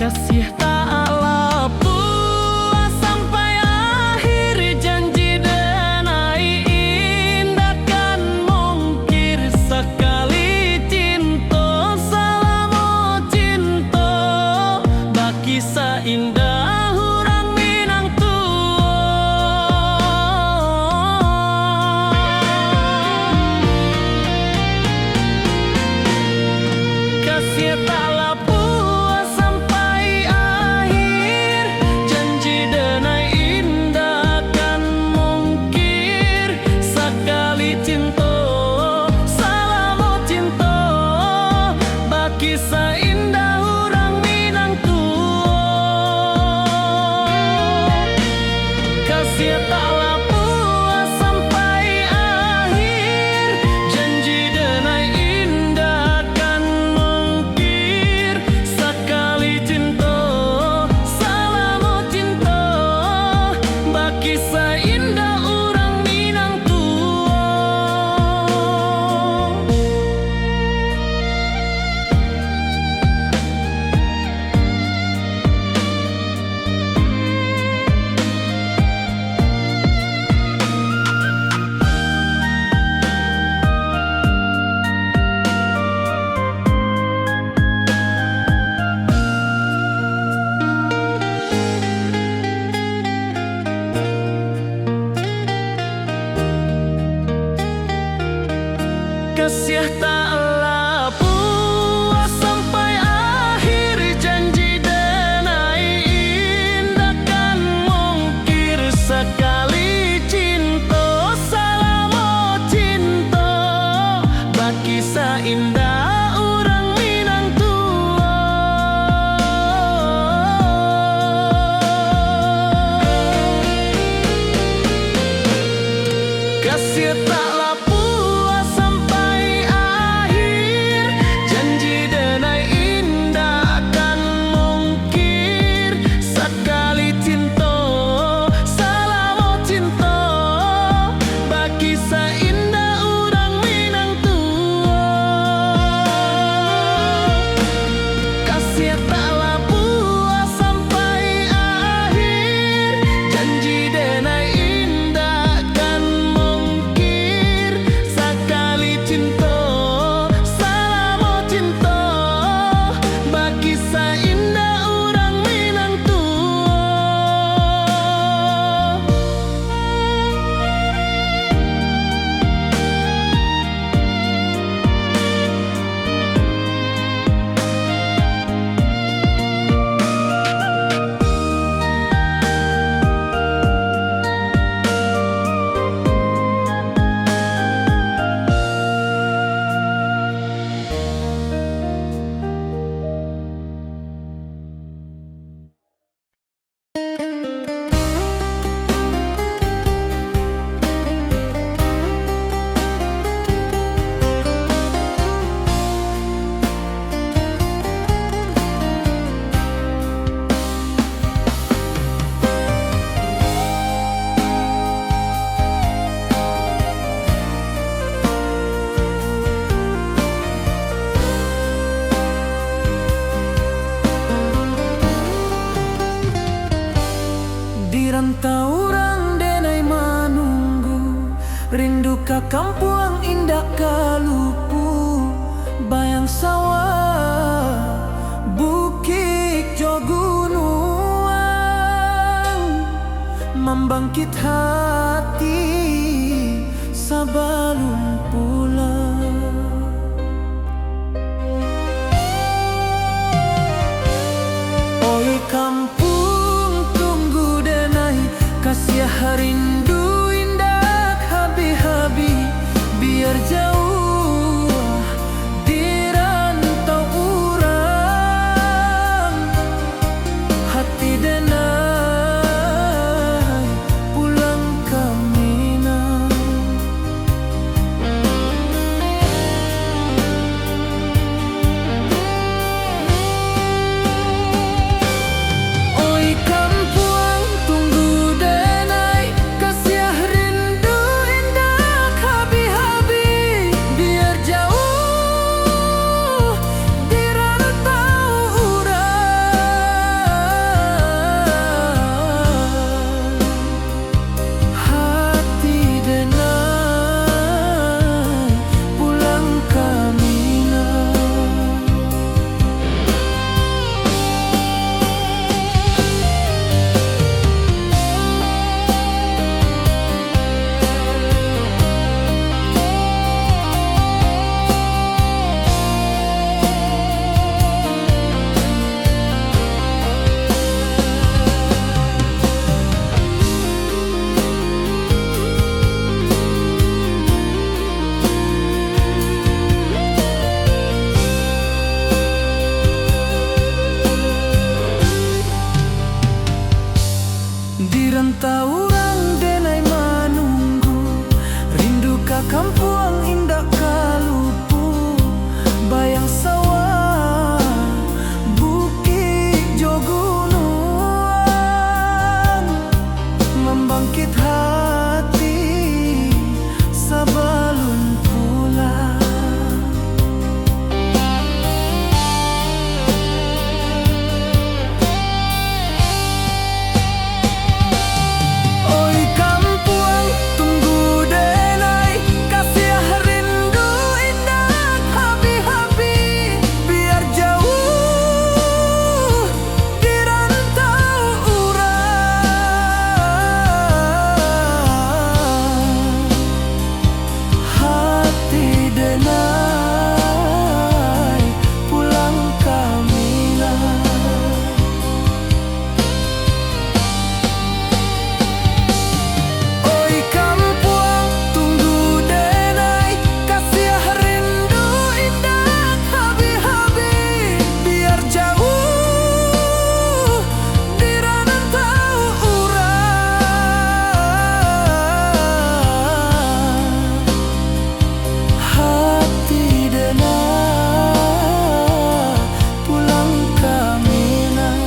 Kasih tak lapuah sampai akhir, janji denai indak kan mungkir. Sakali cinto, salamo cinto, bakisah indah urang Minang tuo. Kasih tak lapuah sampai akhir, janji denai indak kan mungkir. Sakali cinto, salamo cinto, bakisah indah urang Minang tuo. Kasih tak lapuah sampai akhir, janji denai indak kan mungkir. Sakali cinto, salamo cinto, bakisah indah urang Minang tuo. Kasih tak lapuah sampai akhir, janji denai indak kan mungkir. Sakali cinto, salamo cinto, bakisah indah urang Minang tuo. Kasih tak lapuah sampai akhir, janji denai indak kan mungkir. Sakali cinto, salamo cinto, bakisah indah urang Minang tuo. Kasih tak lapuah sampai akhir, janji denai indak kan mungkir. Sakali cinto, salamo cinto, bakisah indah urang Minang tuo. Di rantau urang denai manunggu, rindu ka kampuang indak ka lupu, bayang sawah, bukik jo gunuang, mambangkit hati sabalun pulang. Oi kampuang, tunggu denai, kasiah rindu indak habih-habih. hati sabalun pulang. Oi kampuang, tunggu denai, kasiah rindu indak habih-habih, biar jauah di rantau urang. Hati denai pulang ka Minang. Oi kampuang, tunggu denai, kasiah rindu indak habih-habih, biar jauah di rantau urang. Hati denai pulang ka Minang.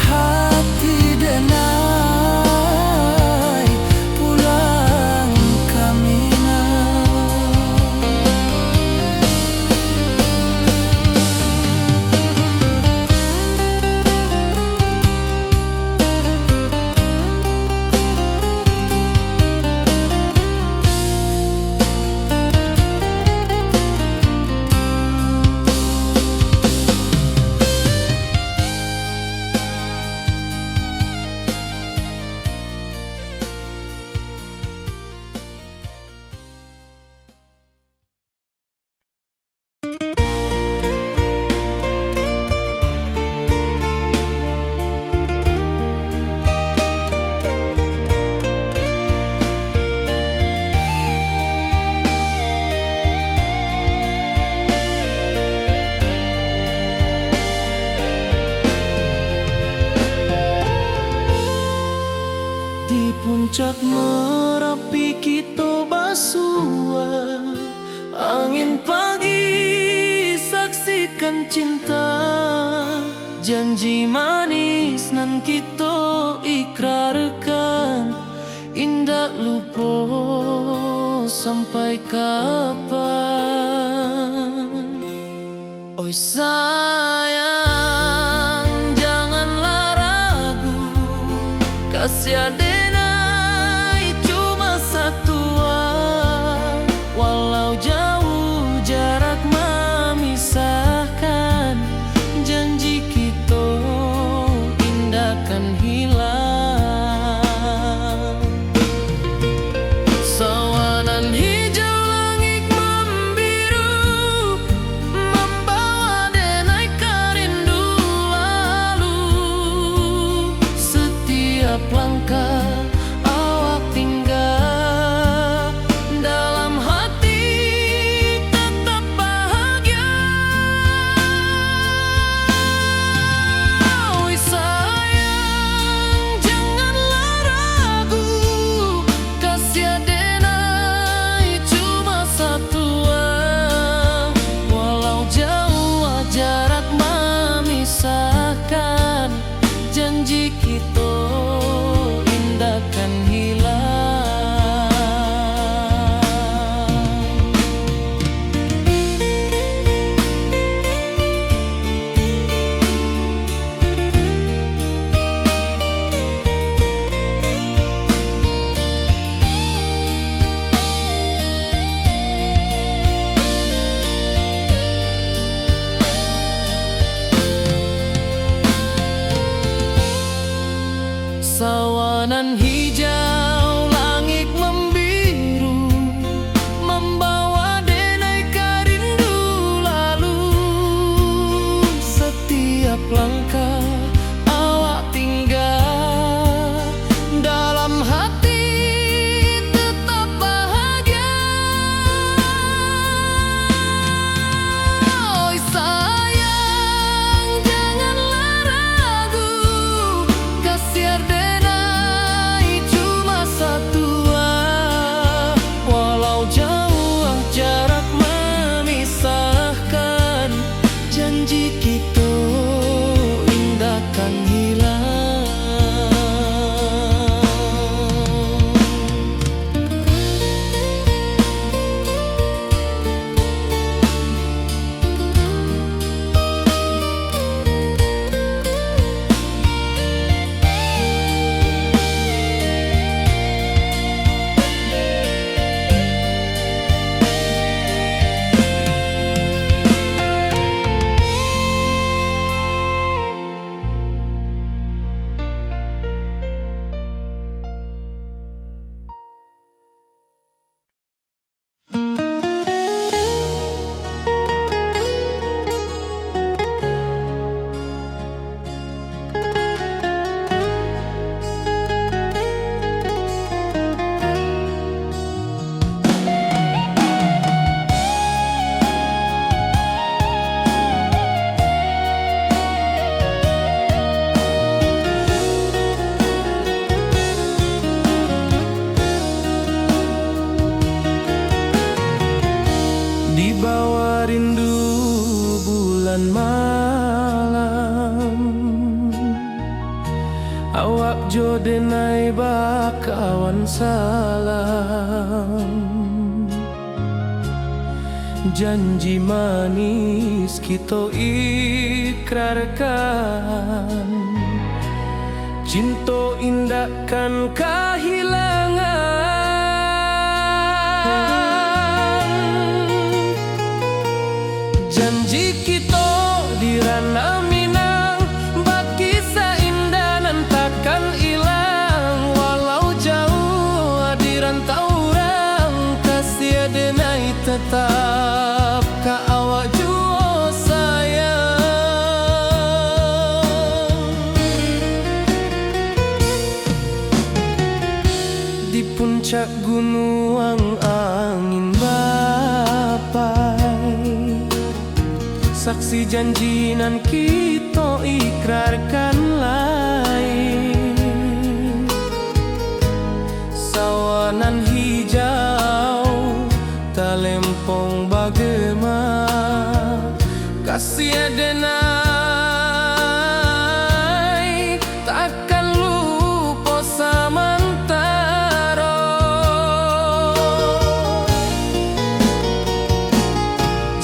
Hati denai pulang ka Minang. Di puncak Marapi kito basua, angin pagi saksikan cinta, janji manis nan kito ikrarkan, indak lupo sampai kapan. Oi sayang, janganlah ragu, kasiah denai cuma satua. Walau jauah jarak mamisahkan, janji kito indak kan hilang. Sawanan hijau langik mambiru, mambawa denai ka rindu lalu. Satiap langkah awak tingga, dalam hati tatap bahagia. Oi sayang, janganlah ragu, kasiah denai cuma satua. Walau jauah jarak mamisahkan, janji kito indak kan hilang. Sawanan hijau langik mambiru, mambawa denai ka rindu lalu. Satiap langkah awak tingga, dalam hati tetap bahagia. Oi sayang, janganlah ragu, kasiah denai cuma bakawan salam. Janji manis kito ikrarkan, cinto indak kan kahilangan. Janji kito di Ranah Minang, bakisah indah nan takkan ilang. Walau jauah di rantau urang, kasih denai tetap ka awak juo sayang. Di puncak gunuang angin bapai, saksi janji nan kito ikrarkan lai. Sawah nan hijau, talempong bagema, kasih denai takkan lupo samantaro.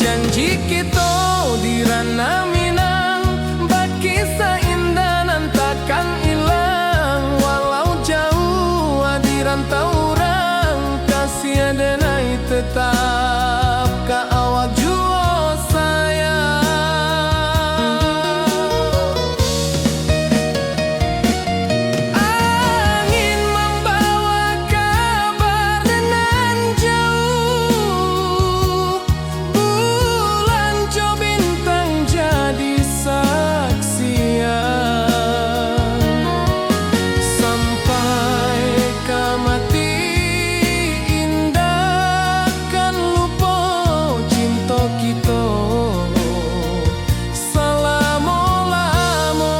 Janji kito di Ranah Minang, bakisah indah nan takkan ilang. Walau jauah di rantau urang, kasih denai tetap ka awak juo sayang. Angin mambawa kabar nan jauah, bulan jo bintang jadi saksian. Sampai ka mati indak kan lupo cinto kito salamo-lamo.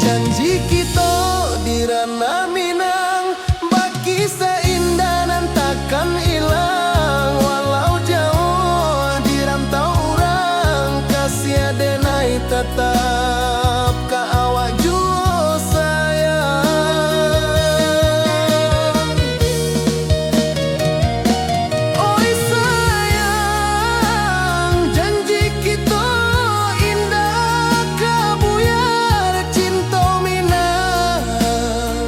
Janji kito di Ranah Minang, bakisah indah nan takkan ilang. Walau jauah di rantau urang, kasih denai tatap ka awak juo sayang. Oi sayang, janji kito indak ka buyar, cinto Minang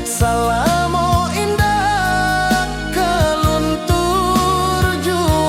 salamo indak ka luntur juo.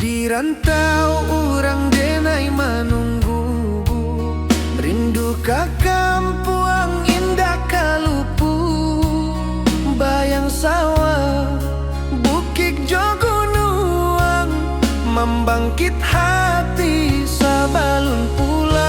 Di rantau urang denai manunggu, rindu ka kampuang indak ka lupu. Bayang sawah, bukik jo gunuang, mambangkik hati sabalun pulang.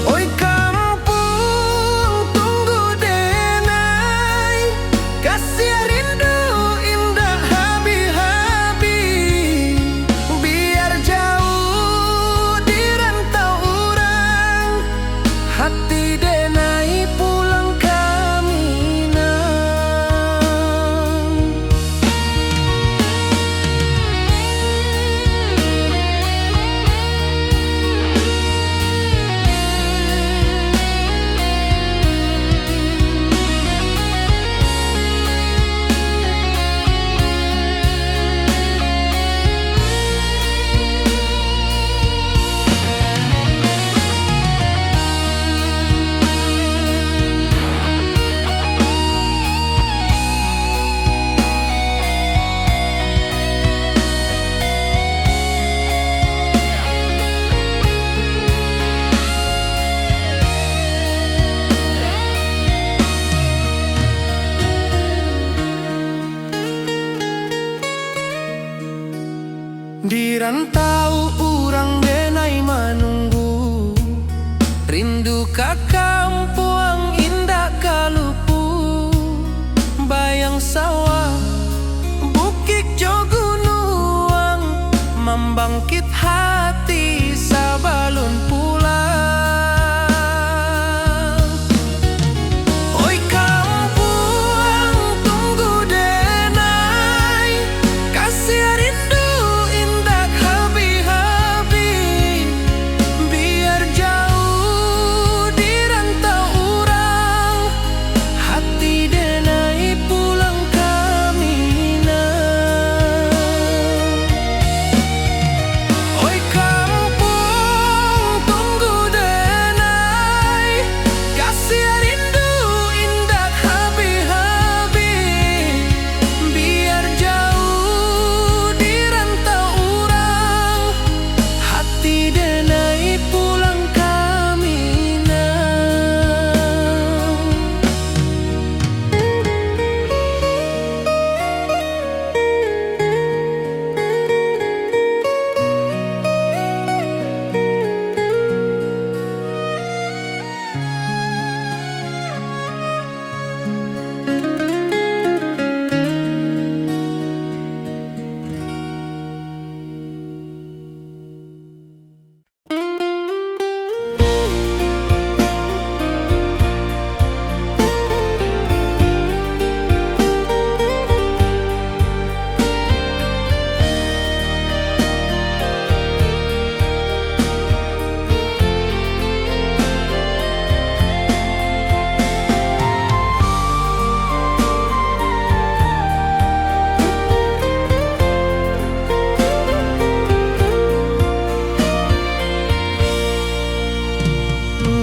Oi kampuang, tunggu denai, kasiah rindu indak habih-habih. Biar jauah di rantau urang, hati denai pulang ka Rantau urang denai manunggu, rindu ka kampuang indak ka lupu. Bayang sawah, bukik jo gunuang, mambangkit hati sabalun pulang. Oi kampuang, tunggu denai, kasiah rindu indak habih-habih. Biar jauh di rantau urang, hati denai pulang ka Minang. Oi kampuang, tunggu denai, kasiah rindu indak habih-habih. Biar jauh di rantau urang, hati denai pulang ka Minang.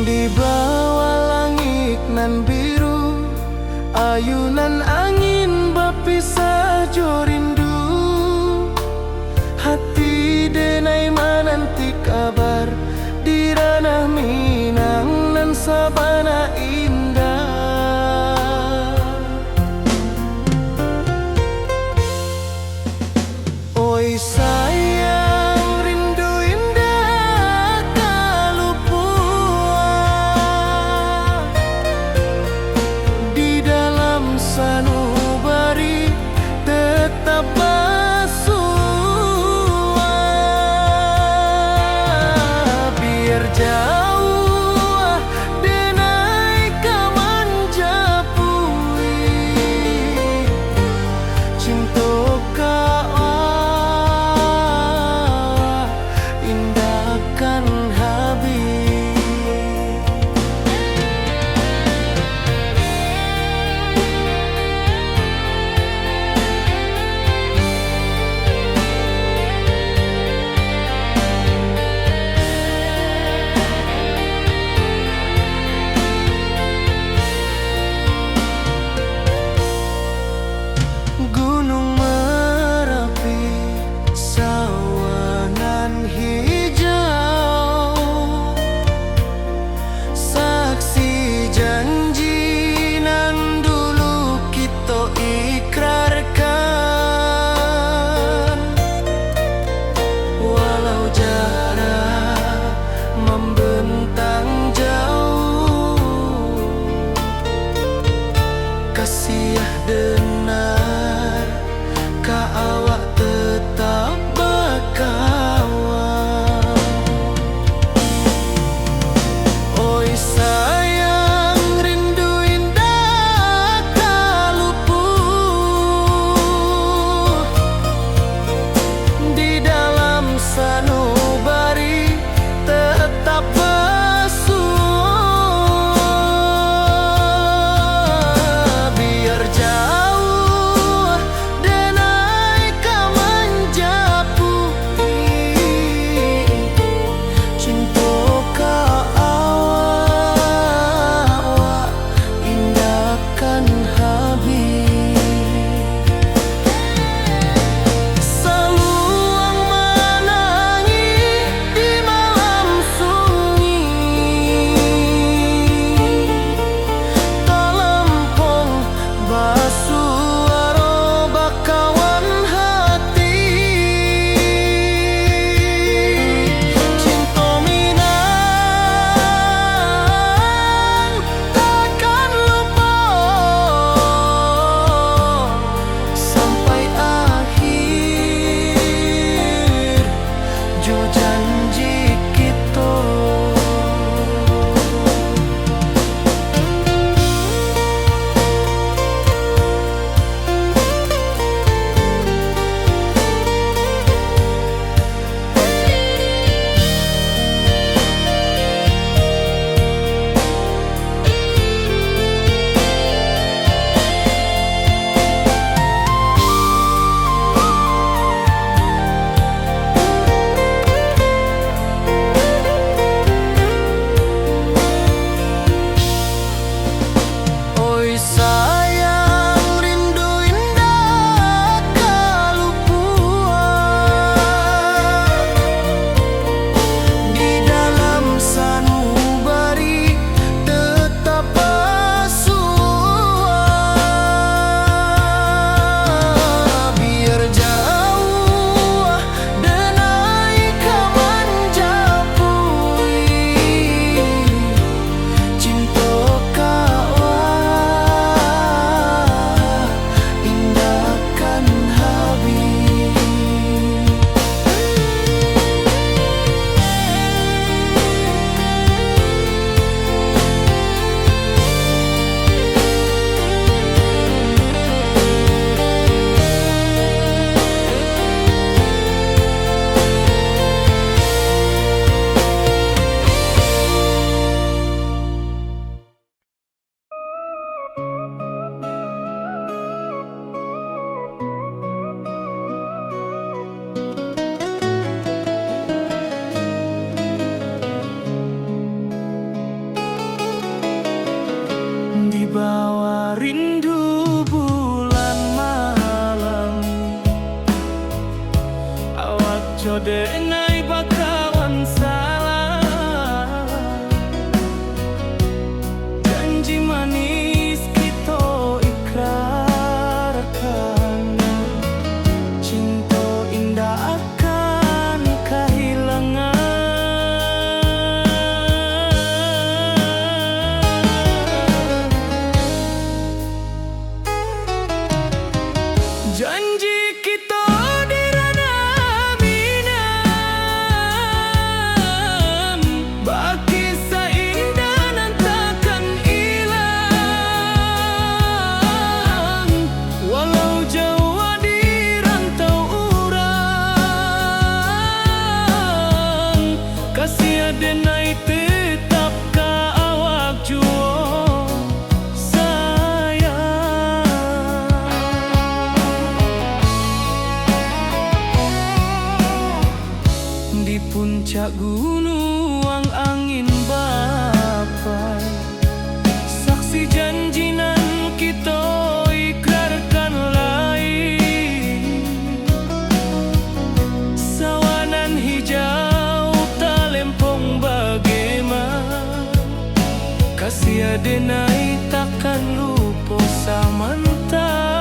Di bawah langik nan biru, ayunan angin bapisah jo rindu. Hati denai mananti kabar di ranah Minang nan sabana indah. Oi sayang, rindu indak ka lupuah. Di dalam sanubari tetap basuah. Biar jauah denai ka manjapui, cinto ka awak indak kan habih. Gunung Marapi, sawah nan hijau, saksi janji nan dulu kito ikrarkan. Walau jarak mambentang jauh, kasiah denar ka awak tetap bakawan. Oi sayang, rindu indak ka lupuah. Di dalam sanubari tetap basuah. Biar jauh Sayang rindu indak ka lupuak, di dalam sanubari tetap basuak. Biar jauah denai ka manjapui, cinto ka awak indak kan habis. Di bawah rindu bulan malam, awak jo denai bakawan salam. Janji manis kito ikrarkan, cinto indak akan kahilangan. Janji kito di ranah Minang, bakisah indah nan takkan ilang. Walau jauah di rantau urang, kasih denai tetap ka awak juo sayang. Di puncak gunuang angin bapai, saksi janji nan kito ikrarkan lai. Sawah nan hijau talempong bagema, kasih denai takkan lupo samantaro.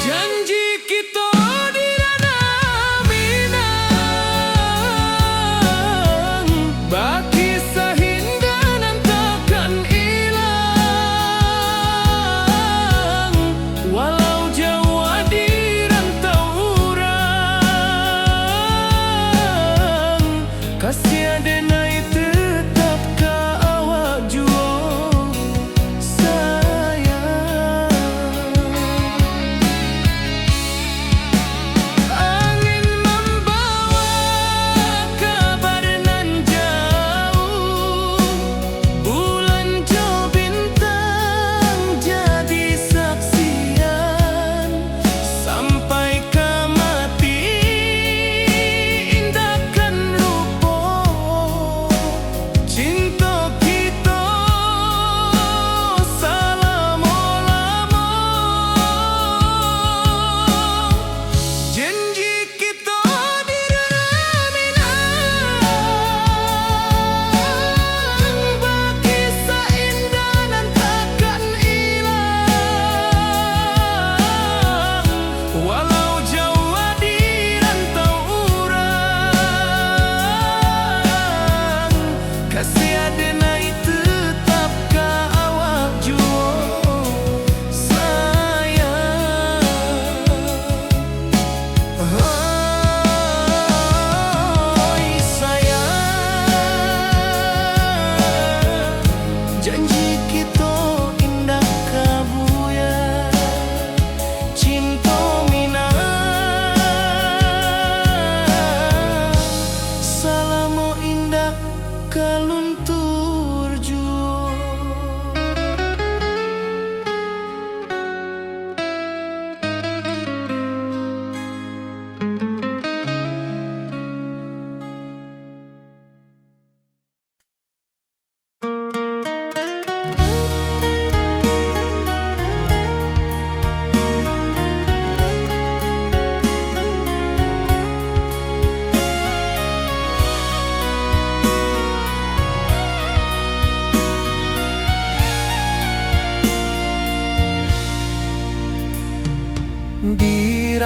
Janji kito di ranah Minang, bakisah indah nan takkan ilang. Walau jauah di rantau urang, kasih denai tetap ka awak juo sayang. Angin mambawa kabar nan jauah, bulan jo bintang jadi saksian. Sampai ka mati indak kan lupo, cinto kito salamo-lamo. Janji kito di ranah Minang, bakisah indah nan takkan ilang. Walau jauah di rantau urang, kasih denai tetap ka awak juo sayang. Oi sayang, janji kito indak ka buyar. Cinto Minang salamo indak ka luntur juo.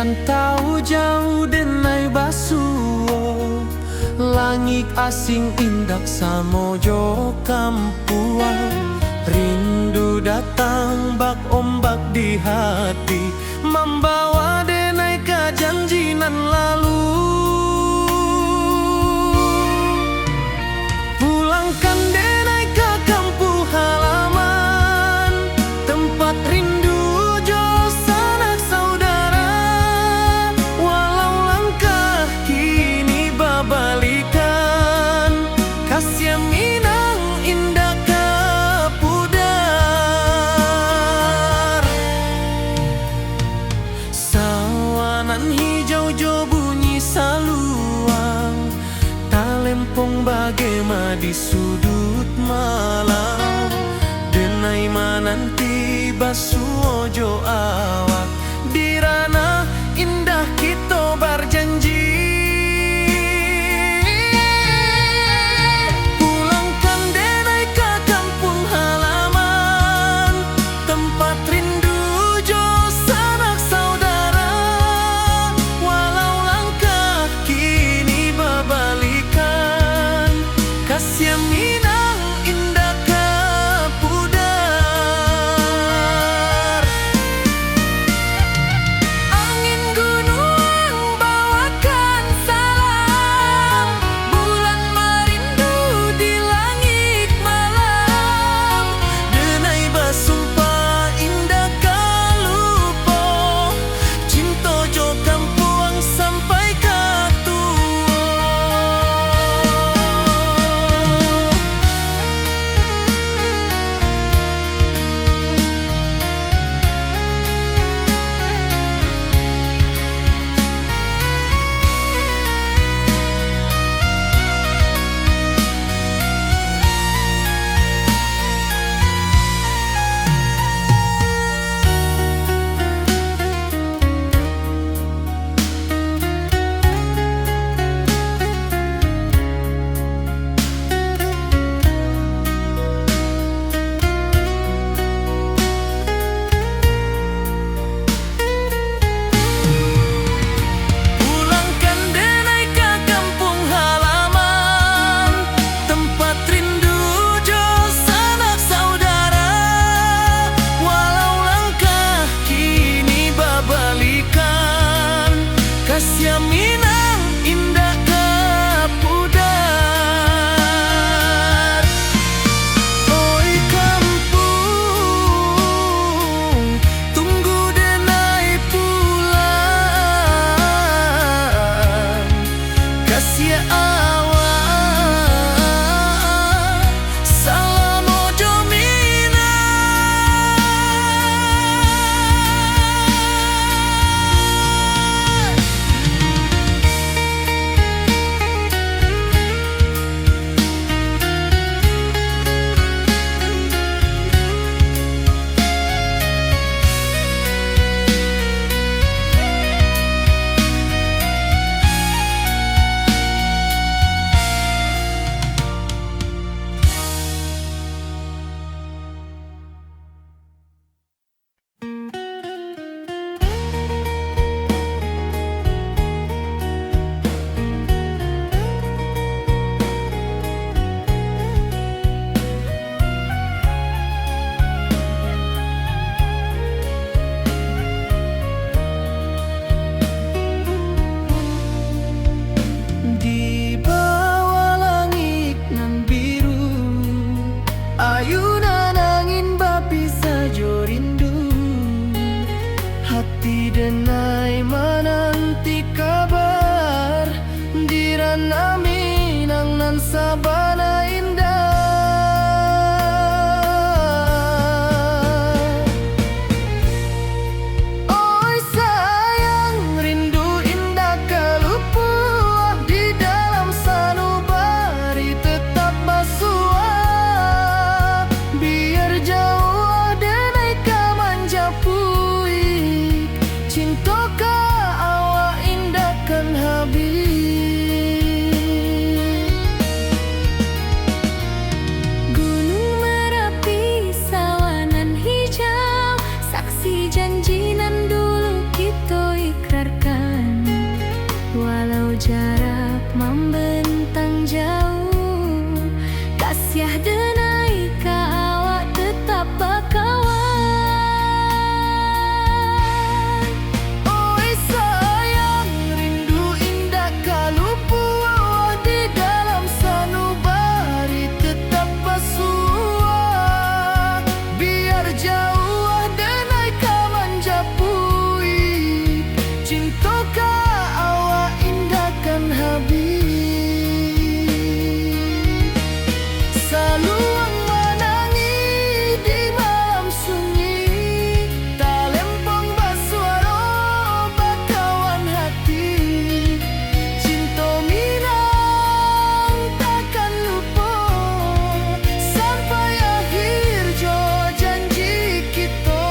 Rantau jauah denai basuo, langik asing indak samo jo kampuang. Rindu datang bak ombak di hati, mambawa denai ka janji nan lalu. Pulangkan denai ka kampuang halaman, tempat rindu jo sanak saudara. Walau langkah kini babalikan, kasiah Minang indak ka pudar. Sawah nan hijau jo bunyi saluang, talempong bagema di suduik malam. Denai mananti basuo jo awak, di ranah indah kito bajanji. Pulangkan denai ka kampuang halaman, tempat rindu jo sanak saudara. Walau langkah kini babalikan, kasiah Minang indak ka pudar. Saluang manangih di malam sunyi, talempong basuaro bakawan hati. Cinto Minang takkan lupo, sampai akhir jo janji kito.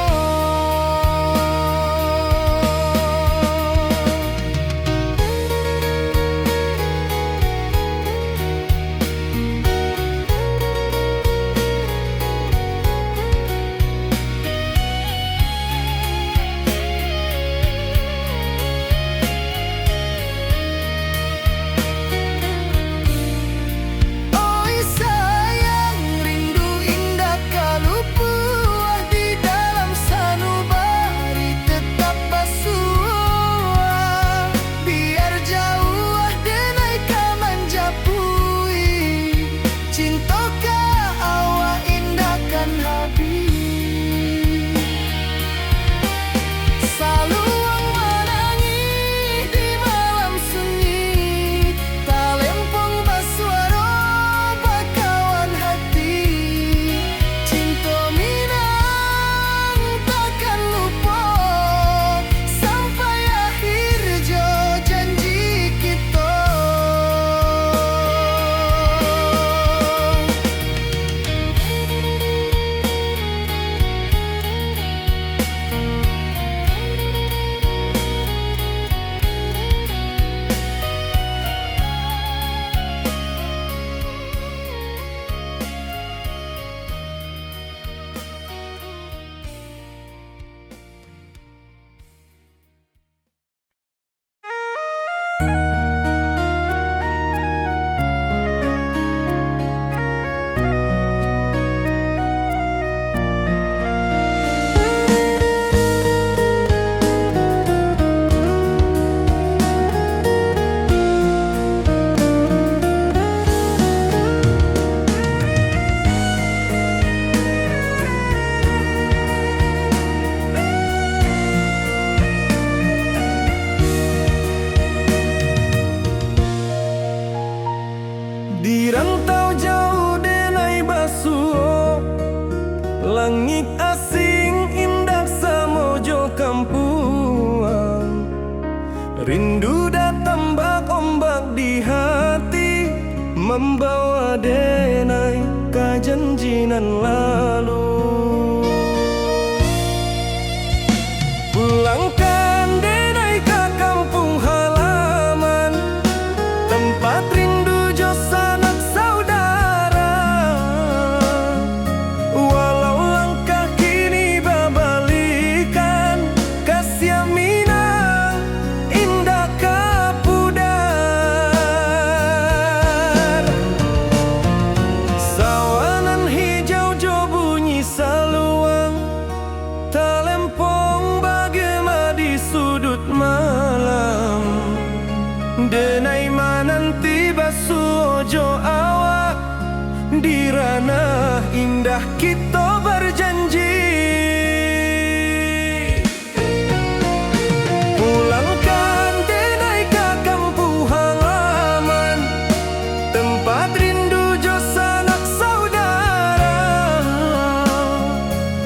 Oi sayang, rindu indak ka lupuah, di dalam sanubari tetap basuah. Biar jauah denai ka manjapui, cinto ka awak indak kan habih. Saluang manangih di malam sunyi, talempong basuaro bakawan hati. Cinto Minang takkan lupo, sampai akhir jo janji kito. Di rantau jauah denai basuo, langik asing indak samo jo kampuang. Rindu datang bak ombak di hati, mambawa denai ka janji nan lalu. Pulangkan denai ka kampuang halaman, tempat rindu jo sanak saudara. Walau langkah kini babalikan, kasiah Minang indak ka pudar. Sawanan hijau jo bunyi saluang, talempong bagema di suduik malam. Denai mananti basuo jo awak, di ranah indah kito bajanji. Pulangkan denai ka kampuang halaman, tempat rindu jo sanak saudara.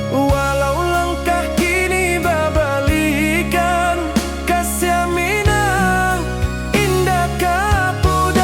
Walau langkah kini babalikan, kasiah Minang indak ka pudar.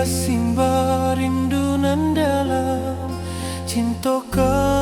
Simba rindu nan dalam, cinto ka